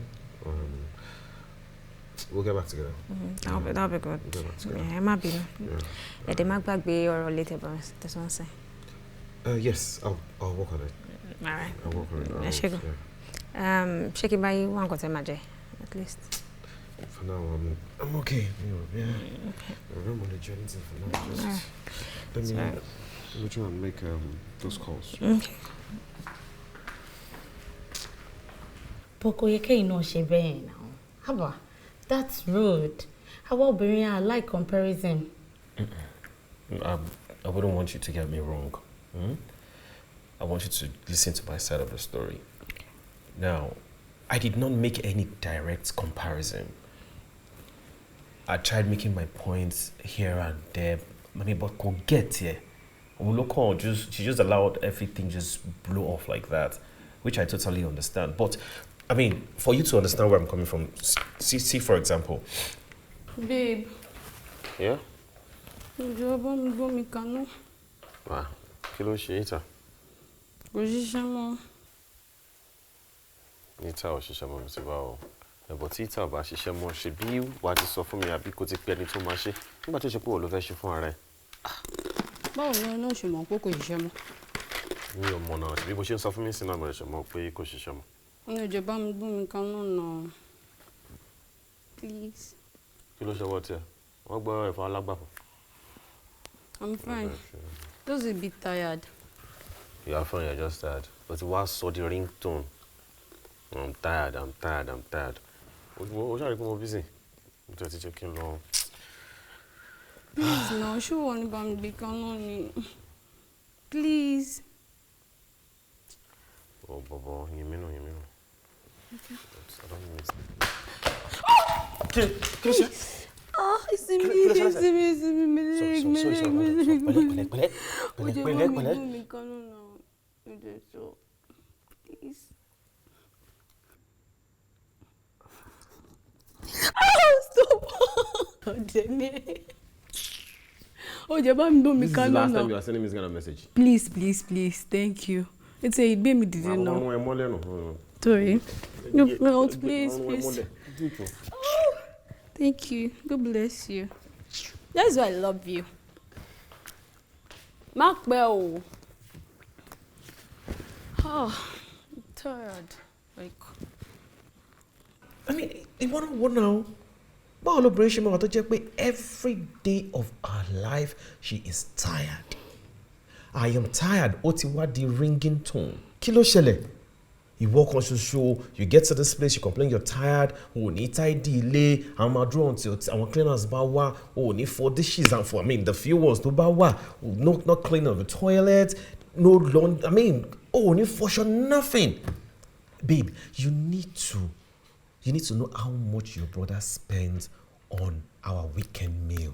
We'll get back together. That'll be good. We'll get back together. Yeah, ẹ má bínú. Yeah. Ẹ dẹ̀ má gbàgbé ọ̀rọ̀ later, but that's what I'm saying. Yes, I'll work on it. All right. I'll work on it. Ẹ ṣé gan. Ṣé kí n bá yín wá nǹkan tẹ́ máa jẹ, at least? For now, I'm okay. Yeah. Okay. I don't want to do anything for now. Just let me try and make those calls. Okay. But kò yẹ kẹ́yìn náà ṣe bẹ́ẹ̀ náà. Haba, that's rude. Àwa obìnrin á like comparison. I wouldn't want you to get me wrong. Hmm? I want you to listen to my side of the story. Now, I did not make any direct comparison. I tried making my points here and there. I mean, but kò get here. She just allowed everything just blow off like that, which I totally understand. But I mean, for you to understand where I'm coming from, see for example. Babe. Yeah? Ǹjẹ́ bá mi gbómi kaná? Wà, kí ló ń ṣe ìta? Kò ṣiṣẹ́ mọ́. Ìta ò ṣiṣẹ́ mọ́ mi ti bá o. Ẹ̀bọ̀ tí ìta ò bá ṣiṣẹ́ mọ́, ṣe bí wàá ti sọ fún mi àbí kò ti pe ẹni tó máa ṣe nígbà tó ṣe pé òun ló fẹ́ ṣe fún ara ẹ̀. Báwo ni náà ṣe mọ̀ pé kò ṣiṣẹ́ mọ́? Mi ò mọ̀ náà, ṣebí bó ṣe ń sọ fún mi sí náà mo ṣe mọ̀ pé kò ṣiṣẹ́ mọ́. Mi ò jẹ́ bá mi gbómi kaná náà. Please. Kí ló ṣọwọ́ tiẹ̀? Wọ́n gbọ́ ẹ̀fọ́ alágbàfọ̀. I'm fine. Just a bit tired. You are fine, you're just tired. But wá sọ di ringtone. I'm tired, I'm tired, I'm tired. O ṣáà rí pé mo busy. Mo ti jẹ́ kí n lọ. Please now, ṣé wọ́n ní bá mi gbé kaná ni? Please. Oh, bọ̀bọ̀, yìn mí nù, yìn mí nù. I don't need it. Kí ló ṣe? Ah, ìsinmi, ìsinmi, ìsinmi, mi leg, mi leg, mi leg. Pẹ̀lẹ́, pẹ̀lẹ́, pẹ̀lẹ́, pẹ̀lẹ́, pẹ̀lẹ́. Mi kaná náà. Ó jẹ́ sọ. Please. Ah, stop. Ọ̀dẹ̀ ni. Ó jẹ́ bá mi gbómi This is the kaná last time náà. you are sending me this kind of message. Please, please, please. Thank you. It's a ìgbé mi dìde Àwọn náà. ọmọ ẹ mọ́lẹ̀ nù. Sorry. No, no, please, please. Oh, thank you. God bless you. That's why I love you. Má pẹ́ o. Oh, I'm tired. Like. I mean, ìwọ náà wọ́n náà, báwo lóbìnrin ṣe máa wà tó jẹ́ pé every day of her life she is tired? "I am tired," ó ti wá di ringing tone. Kí ló ṣẹlẹ̀? Ìwọ kan ṣoṣo, you get to this place, you complain you're tired. O ò ní tidy ilé, àwọn máa dúró until àwọn cleaners bá wá. O ò ní fọ dishes and for, I mean, the few ones tó bá wà, no, not clean of the toilet, no laundry, I mean, o ò ní fọṣọ, nothing. Babe, you need to know how much your brother spends on our weekend meal.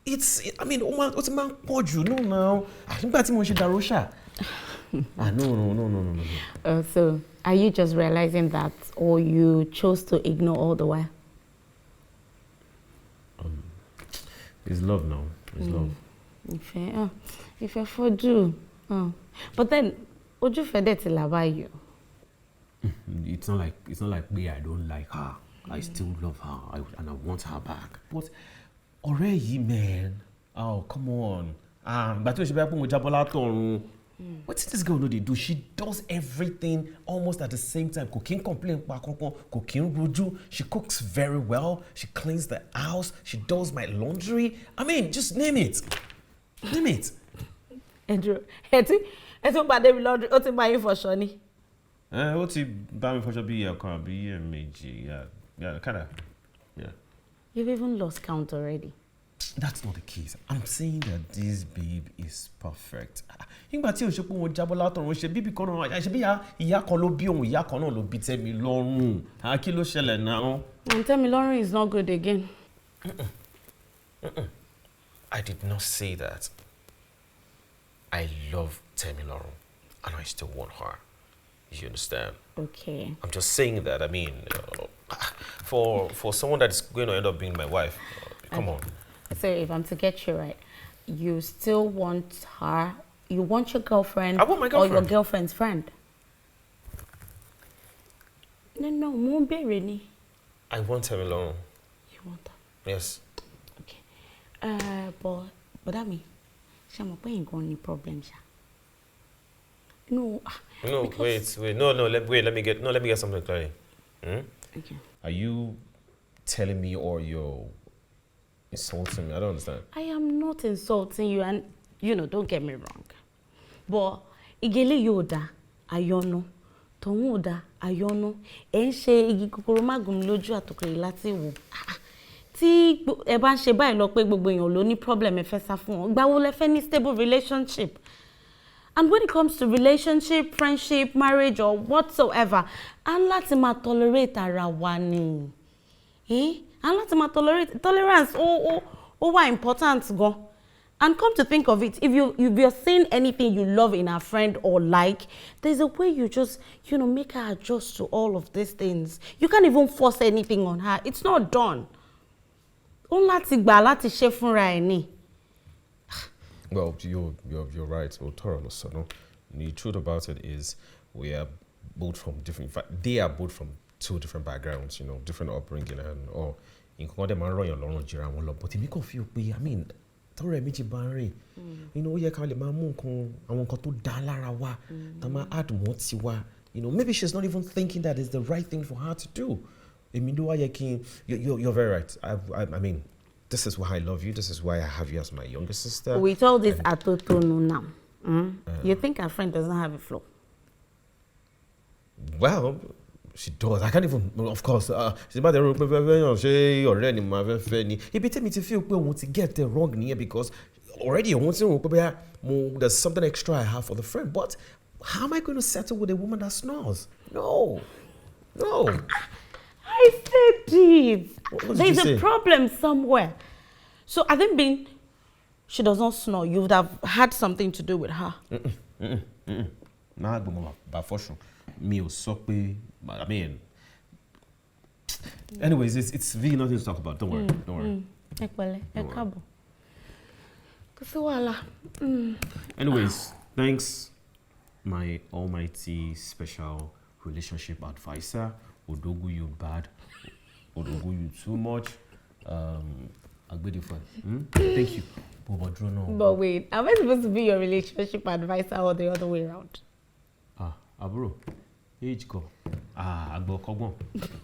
It's, I mean, ó ti máa ń pọ̀ jù. No now, nígbà tí mo ṣe dàrú ṣá. Ah, no, no, no, no, no, no. So, are you just realizing that, or you chose to ignore all the while? It's love now. It's love. Ìfẹ́, ah, ìfẹ́ fojú. Ah. But then, ojú fẹ́ dẹ̀ ti là báyìí o. It's not like me, I don't like her. I still love her and I want her back. But ọ̀rẹ́ yìí, man, oh, come on. Ah, ìgbà tí o ṣe bá pé mo jábọ́ látọ̀run. Wetin this girl no dey do? She does everything almost at the same time. Kò kí n complain pa kankan, kò kí n rojú. She cooks very well. She cleans the house. She does my laundry. I mean, just name it. Name it. Ẹ dúró, ẹ tún pàdé mi laundry, ó ti máa yín fọṣọ ni. Ẹ ó ti bá mi fọṣọ bí ẹ̀kan àbí ẹ̀ẹ̀mejì. Yeah, kinda. Yeah. You've even lost count already. That's not the case. I'm saying that this babe is perfect. Ah, nígbà tí o ṣe pé wọn jábọ́ látọ̀run, ṣe bíbí kan náà, ṣe bí ìyá kan ló bí òun, ìyá kan náà ló bí Tẹ́milọ́rùn. Ah, kí ló ṣẹlẹ̀ náà? And Tẹ́milọ́rùn is not good again. I did not say that. I love Temilorun and I still want her. You understand? Okay. I'm just saying that, I mean, for someone that is going to end up being my wife, come on. So if I'm to get you right, you still want her, you want your girlfriend I want my or your girlfriend. Girlfriend's friend? No, mo ń béèrè ni. I want Temilorun. You want her? Yes. But bọ̀dá mi, ṣe mọ̀ pé nǹkan ni problem ṣá? No. Ah, No, wait, wait. No, wait, let me get, no, let me get something clear. Okay. Are you telling me or you're insulting me? I don't understand. I am not insulting you and don't get me wrong. But igi eléyìí ò dáa, àyọnu. Tọ̀hún ò dáa, àyọnu. Ẹ ń ṣe igi kòkòrò má gùn mí lójú àtòkèrè láti wò. Ah, ah. Tí ẹ bá ń ṣe báyìí lọ pé gbogbo èèyàn ló ní problem, ẹ fẹ́ sá fún wọn. Ìgbà wo lẹ fẹ́ ní stable relationship? And when it comes to relationship, friendship, marriage or whatsoever, a ń láti máa tolerate ara wa ni. Eh? A ń láti máa tolerate, tolerance ó wà important gan. And come to think of it, if you're seeing anything you love in a friend or like, there's a way you just make her adjust to all of these things. You can't even force anything on her. It's not done. Ó ń láti gbà láti ṣe fúnra ẹ̀ ni. Well, you're right. Òótọ́ ló sọ, no? The truth about it is we are both from different, in fact, they are both from two different backgrounds, different upbringing and all. Nǹkan kan dẹ̀ máa ń rọ̀yàn lọ́rùn jìra wọn lọ. But èmi kàn feel pé, I mean, tọ́rọ̀ ẹ̀ méjì bá ń rìn, ó yẹ ká lè máa mú nǹkan, àwọn nǹkan tó dá lára wa, tá máa add mọ́ tiwa. Maybe she's not even thinking that is the right thing for her to do. Èmi ló wá yẹ kí n, you're very right. I mean, this is why I love you. This is why I have you as my younger sister. With all this atotonu now, you think her friend doesn't have a flaw? Well, she does. I can't even, of course, ṣe bá dẹrù pé fẹ́ fẹ́ yàn, ṣé ọ̀rẹ́ ni mo máa fẹ́ fẹ́ ni. Ibi tẹ́mi ti feel pé òun ti get it wrong nìyẹn, because already òun ti rò pé bóyá mo, there's something extra I have for the friend. But how am I going to settle with a woman that snores? No. No. I said it. What did There's you a say? Problem somewhere. So I think being she does not snore, you would have had something to do with her. Máa gbọ́mọ bá fọ́ṣùn. Mi ò sọ pé, I mean, anyways, it's really nothing to talk about. Don't worry. Don't worry. Ẹ pẹ̀lẹ́, ẹ Don't worry. káàbọ̀. Kò sí wàhálà. Anyways, thanks, my almighty special relationship advisor. Odogu you bad, Odogu you too much. Agbede fún ẹ. Thank you. Bọ̀bọ̀, dúró náà. But wait, am I supposed to be your relationship adviser or the other way round? Ah, àbúrò, age kọ́. Ah, àgbọ̀ kọ́gbọ́n.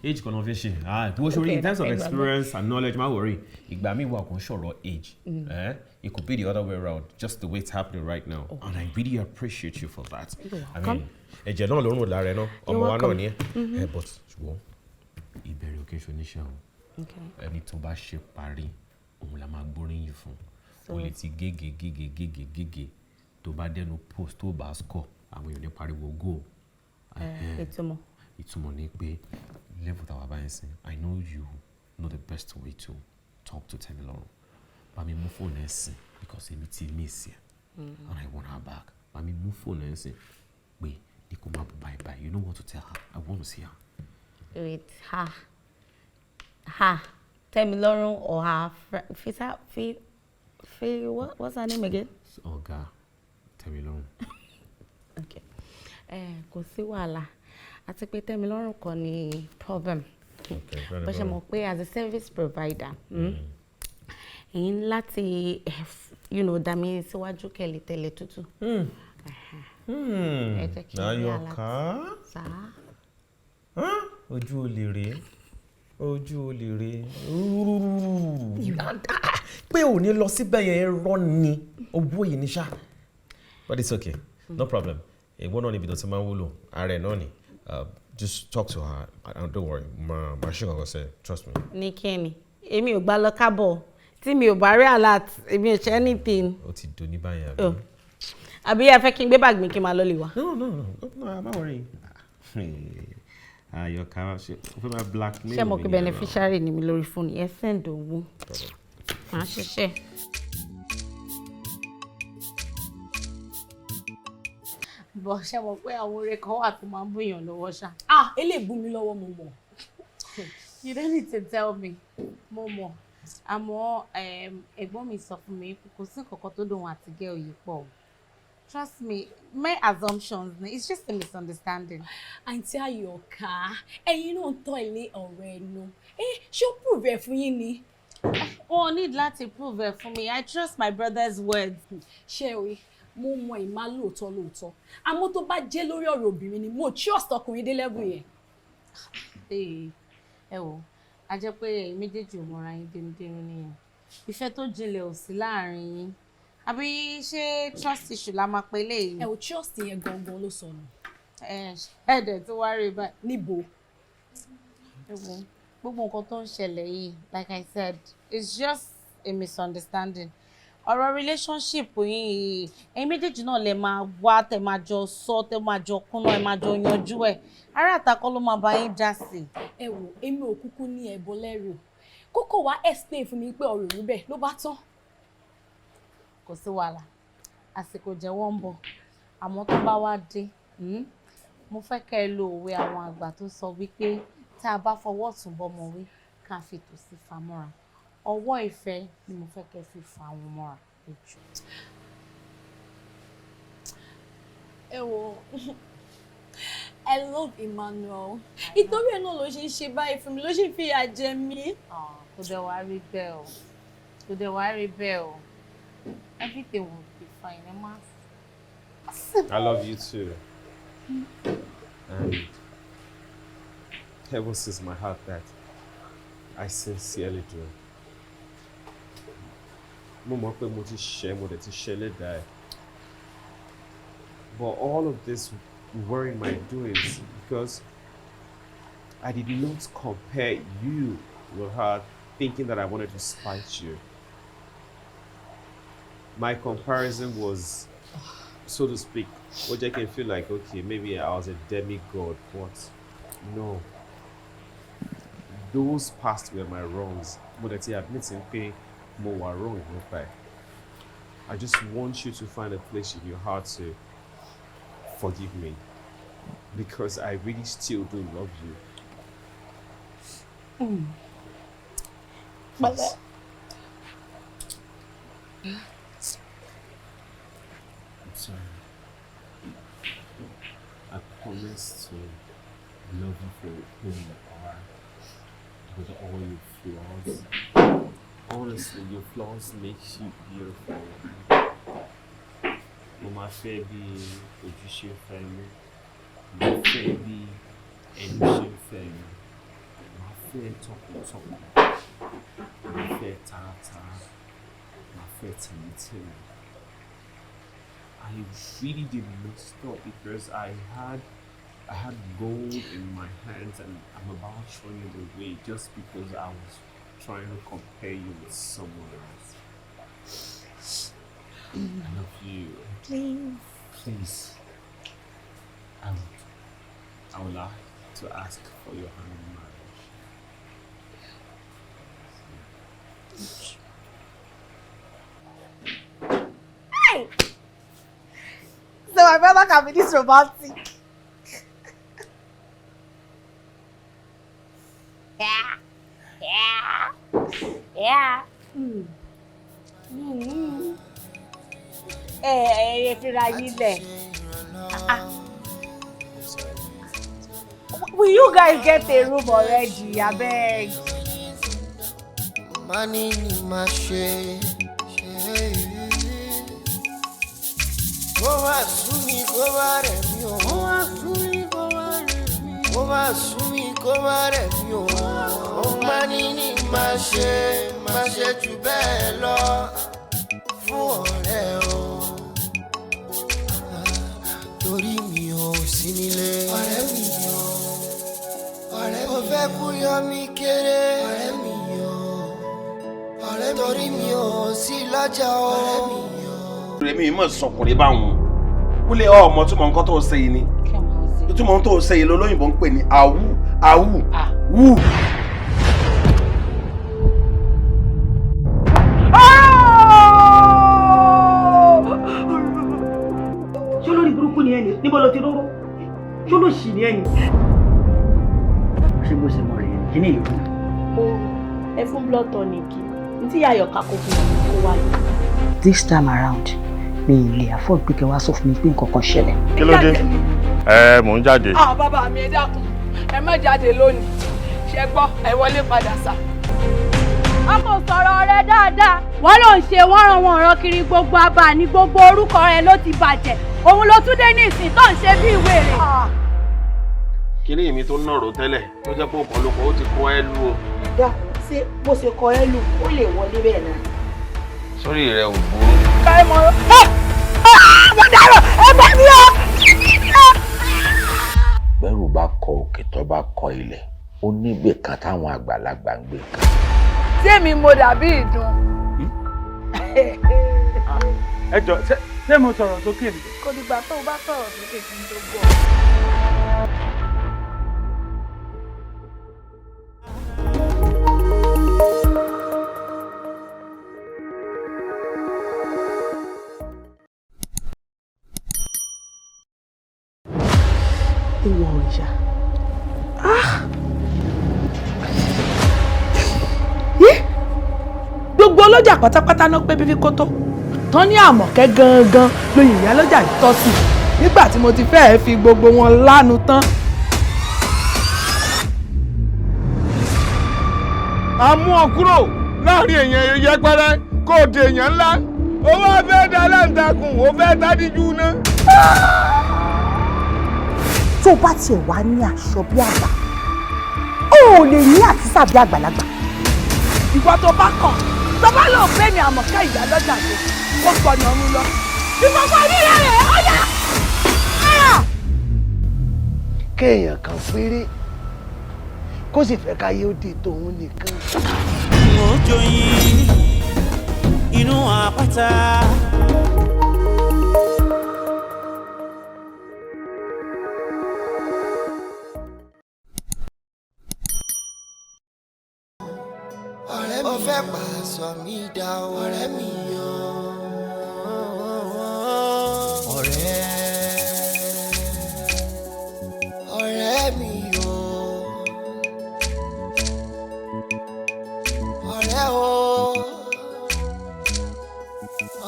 Age kọ́ ló fi ṣe. Ah, bó ṣe rí in terms of experience and knowledge, má worry. Ìgbà míì wà, kò ń ṣọ̀rọ̀ age. Eh? It could be the other way round, just the way it's happening right now. And I really appreciate you for that. You're I welcome. mean, ẹ̀jẹ̀ náà ló ń rò lára ẹ̀ náà. Ọmọ wa náà Welcome. ni ẹ́. Eh, but ṣùgbọ́n ìbẹ̀rẹ̀ òkè ṣoníṣẹ́ o. Ẹni tó bá ṣe parí, òun la máa gbóríyìn fún. O lè ti gégé gégé gégé gégé, tó bá dẹnu post, tó bá score, àwọn èèyàn ní pariwo goal. Eh, ìtumọ̀? Ìtumọ̀ ni pé level tàwa bá yẹn sìn, I know you know the best way to talk to Tẹ́milọ́rùn. Bá mi mú fóònù ẹ̀ sìn, because èmi ti miss ẹ̀ and I want her back. Bá mi mú fóònù ẹ̀ sìn, pé ní kó má bọ̀ bye bye. You know what to tell her. I want to see her. Wait, ha. Ha. Tẹ́milọ́rùn or her Fisa, Fi, Fi, what's her name again? Ọ̀gá, Tẹ́milọ́rùn. Okay. Eh, kò sí wàhálà. Àti pé Tẹ́milọ́rùn kọ́ ni problem. Okay. Bó ṣe mọ̀ pé as a service provider, èyí ní láti dá mi síwájú kẹ́lẹ̀ tẹ́lẹ̀ tútù. Ẹ jẹ́ kí n rí. Àyọ̀ká. Sá. Ojú olè rèé, ojú olè rèé, pé ò ní lọ síbẹ̀ yẹn, irọ́ ni, owó yìí ní ṣá. But it's okay, no problem. Ìwọ náà níbi tó ti máa ń wúlò ara ẹ̀ náà ni. Just talk to her and don't worry, ma ma ṣe kankan sẹ, trust me. Ní kíni? Èmi ò gbá lọ kábọ̀. Tí mi ò bá rí alert, èmi ò ṣe anything. Ó ti dùn ní báyìí, àbí? Oh. Àbí ẹ fẹ́ kí n gbé báàgì mi kí n máa lọ lè wá? No, no, no, no, má worry. Àyọ̀ká, ṣe o fẹ́ máa blackmail Ṣé mo mi pé ni? Beneficiary ni mi lórí fóònù yẹn, send owó. Màá ṣiṣẹ́. Bọ̀ ṣé mo pé àwọn oore kan wà tó máa ń bùyàn lọ́wọ́ ṣá. Ah, eléyìí bú mi lọ́wọ́, mo mọ̀. You don't need to tell me. Mo mọ̀. Àmọ́ ẹ̀gbọ́n mi sọ fún mi pé kò sí nǹkan tó dùn àti girl yìí pọ̀. Trust me, my assumptions ni, it's just a misunderstanding. Àǹtí Àyọ̀ká, ẹ̀yin náà ń tọ́ ilé ọ̀rọ̀ ẹnu. Ẹ ṣé ó prove ẹ̀ fún yín ni? Wọn ò need láti prove ẹ̀ fún mi. I trust my brother's words. Ṣé o rí, mo mọ ìmá lóòótọ́ lóòótọ́, àmọ́ tó bá jẹ́ lórí ọ̀rọ̀ obìnrin ni, mo trust ọkùnrin dé level yẹn. Ee, ẹ wò, a jẹ́ pé ẹ̀yin méjèèjì ò mọra yín dénúdénú nìyẹn. Ìfẹ́ tó jinlẹ̀ ò sí láàrin yín. Àbí ṣé trust issue la máa pe léyìí? Ẹ ò, trust yẹn gangan ló sọnù. Ẹ ṣẹ̀dẹ̀ tó wá rí báyìí. Níbo? Ẹ wo, gbogbo nǹkan tó ń ṣẹlẹ̀ yìí, like I said, it's just a misunderstanding. Ọ̀rọ̀ relationship yìí, ẹ̀yin méjèèjì náà lè máa wá tẹ̀ máa jọ sọ, tẹ̀ máa jọ kúnná, ẹ̀ máa jọ yanjú ẹ̀. Ará àtakọ́ ló máa bá yín dá sí. Ẹ wò, èmi ò kúkú ní ẹbọ lẹ́rù. Kókó wá explain fún mi pé ọ̀rọ̀ òun bẹ́ẹ̀ ló bá tán. Kò sí wàhálà, àsìkò jẹ́wọ́ ń bọ̀. Àmọ́ tó bá wá dé, mo fẹ́ kẹ́ ẹ lo òwe àwọn àgbà tó sọ wípé tá a bá fọwọ́ ọ̀tún bọ́mọ wí, ká fi tòsì fà mọ́ra. Ọwọ́ ìfẹ́ ni mo fẹ́ kẹ́ fi fà wọ́n mọ́ra. Ẹ jọ̀ọ́. Ẹ wò, I love Emmanuel. Ìtorí ẹ̀ náà ló ṣe ń ṣe báyìí fún mi, ló ṣe ń fìyà jẹ mí. Kò dẹ̀ wá rí bẹ́ẹ̀ o, kò dẹ̀ wá rí bẹ́ẹ̀ o. Everything will be fine. Ẹ má. I love you too. And heaven sees my heart that I sincerely do. Mo mọ̀ pé mo ti ṣẹ̀, mo dẹ̀ ti ṣẹ̀ lẹ́dàá ẹ̀. But all of this worrying my doings because I did not compare you with her thinking that I wanted to spite you. My comparison was, so to speak, ó jẹ́ kí n feel like, okay, maybe I was a demigod, but no. Those past were my wrongs. Mo dẹ̀ ti admit pé mo wà wrong nípa ẹ̀. I just want you to find a place in your heart to forgive me because I really still do love you. Please. I'm sorry. I promise to love you for who you are, with all your flaws. Honestly, your flaws makes you beautiful. Mo máa fẹ́ bí ojú ṣe ń fẹ́ mi. Mo fẹ́ bí ẹnu ṣe ń fẹ́ mi. Màá fẹ́ tọkàntọkàn. Màá fẹ́ taratara. Màá fẹ́ tẹ̀mítẹ̀mí. I really did messed up because I had gold in my hands and I'm about throwing it away just because I was trying to compare you with someone else. I love you. Please. Please. I would like to ask for your hand in marriage. Hey! So my brother can be this romantic. Yeah. Ẹ ẹ fira yín lẹ̀. Ah. Will you guys get a room already? Abeg. Mani ni ma ṣe ṣe. Kó má sú mi, kó má rẹ̀ mí o. Kó má sú mi, kó má rẹ̀ mí. Kó má sú mi, kó má rẹ̀ mí o. Ó mani ni ma ṣe, ma ṣe jù bẹ́ẹ̀ lọ fún ọ̀rẹ́ o. Torí mi ò sí nílé. Ọ̀rẹ́ mi o. Ọ̀rẹ́ mi ò fẹ́ kú yọ mí kéré. Ọ̀rẹ́ mi o. Ọ̀rẹ́ mi torí mi ò sí lọ́jà o. Ọ̀rẹ́ mi o. Rèmi mọ̀ sọkùnrin báwọn kúlẹ̀ ọmọ túmọ̀ nǹkan tó ṣe yìí ni túmọ̀ tó ṣe yìí lolóyìnbó ń pè ní àwù àwù wù. Ṣé olórí burúkú ni ẹni? Níbo ló ti róró? Ṣé olóṣì ni ẹni? Ṣé bó ṣe mọ rèé kí ní ìlú. Ó ẹ fún blood tonic ní tí Ayọ̀ká kó fún mi kó wáyé. This time around, mi ì lè afford pé kẹ́ wá sọ fún mi pé nǹkan kan ṣẹlẹ̀. Kí ló dé? Ẹ mò ń jáde. Ah, bàbá mi, ẹ dákun, ẹ má jáde lónìí. Ṣe gbọ́, ẹ wọlé padà sá. A kò sọ̀rọ̀ rẹ dáadáa, wọ́n ló ń ṣe wọ́nranwọ̀nran kiri gbogbo abà ní gbogbo orúkọ rẹ ló ti bàjẹ́. Òun ló tún dé ní ìsìn tó ń ṣe bí ìwé rẹ̀. Kíní mi tó nàró tẹ́lẹ̀ tó jẹ́ pé ọkọ̀ lóko ó ti kọ́ ẹ lú o. Dákun, ṣé bó ṣe kọ ẹ́ lù ó lè wọlé bẹ́ẹ̀ náà? Sórí rẹ ò burú. Ká ẹ mọ mo dárò, ẹ bá mi o. Bẹ́rù bá kọ òkè, tó bá kọ ilẹ̀, ó níbì kan táwọn àgbàlagbà ń gbé kan. Tí èmi mo dàbí ìdun. Ẹ jọ, ṣé mo sọ̀rọ̀ sókè ni? Kò dìgbà tó o bá sọ̀rọ̀ sókè kí n tó gbọ́. Ìwọ òrìṣà. Ah! Yé! Gbogbo ọlọ́jà pátápátá náà pé bíbí kótó tán ní Àmọ̀kẹ́ gangan lóyè ìyá lọ́jà yìí tọ́ sí nígbà tí mo ti fẹ́ẹ́ fi gbogbo wọn lánu tán. A mú ọ kúrò láàrin èèyàn yẹpẹrẹ kó o di èèyàn ńlá, ó wá fẹ́ da aláǹtakùn, ó fẹ́ tádìjú ná. Tó bá tiẹ̀ wá ní aṣọ bí àgbà, ó ò lè ní àkísà bí àgbàlagbà. Ìwọ tó bá kàn, tó bá lọ pé mi Àmọ̀kẹ́ ìyá lọ́jà tó kó gbọ̀nà ọ̀run lọ. Ìfọ̀fọ̀ rírẹ̀ rẹ̀ ó yá. Kéèyàn kan péré kó sì fẹ́ káyé ó di tòun nìkan. Ojo yín inú àpáta. Ọ̀rẹ́ mi, ó fẹ́ pàṣọ mi dá o. Ọ̀rẹ́ mi o. Ọ̀rẹ́, ọ̀rẹ́ mi o. Ọ̀rẹ́ o.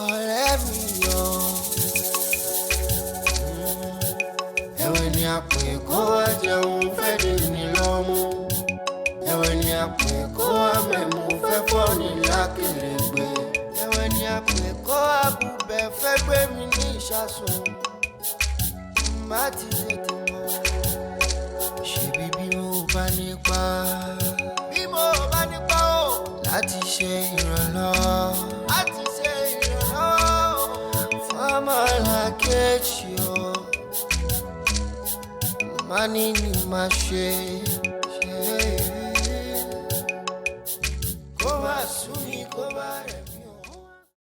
Ọ̀rẹ́ mi o. Ẹ̀wẹ̀ ni a pè kó wá jẹun fẹ́ dé ní lọ́mú. Ẹ̀wẹ̀ ni àpè kó àmẹ̀mú fẹ́ fọ́ ní lákèrègbè. Ẹ̀wẹ̀ ni àpè kó àbúbẹ̀ fẹ́ gbé mi ní ìṣàsùn. Má ti tètè mọ̀. Ṣebí bí mo bá nípa. Bí mo bá nípa o. Láti ṣe ìrànlọ́wọ́. Láti ṣe ìrànlọ́wọ́. Fọ́mọlàkejì o. Má ní ní má ṣe. Ṣe. Kó má sú mi, kó má rẹ̀.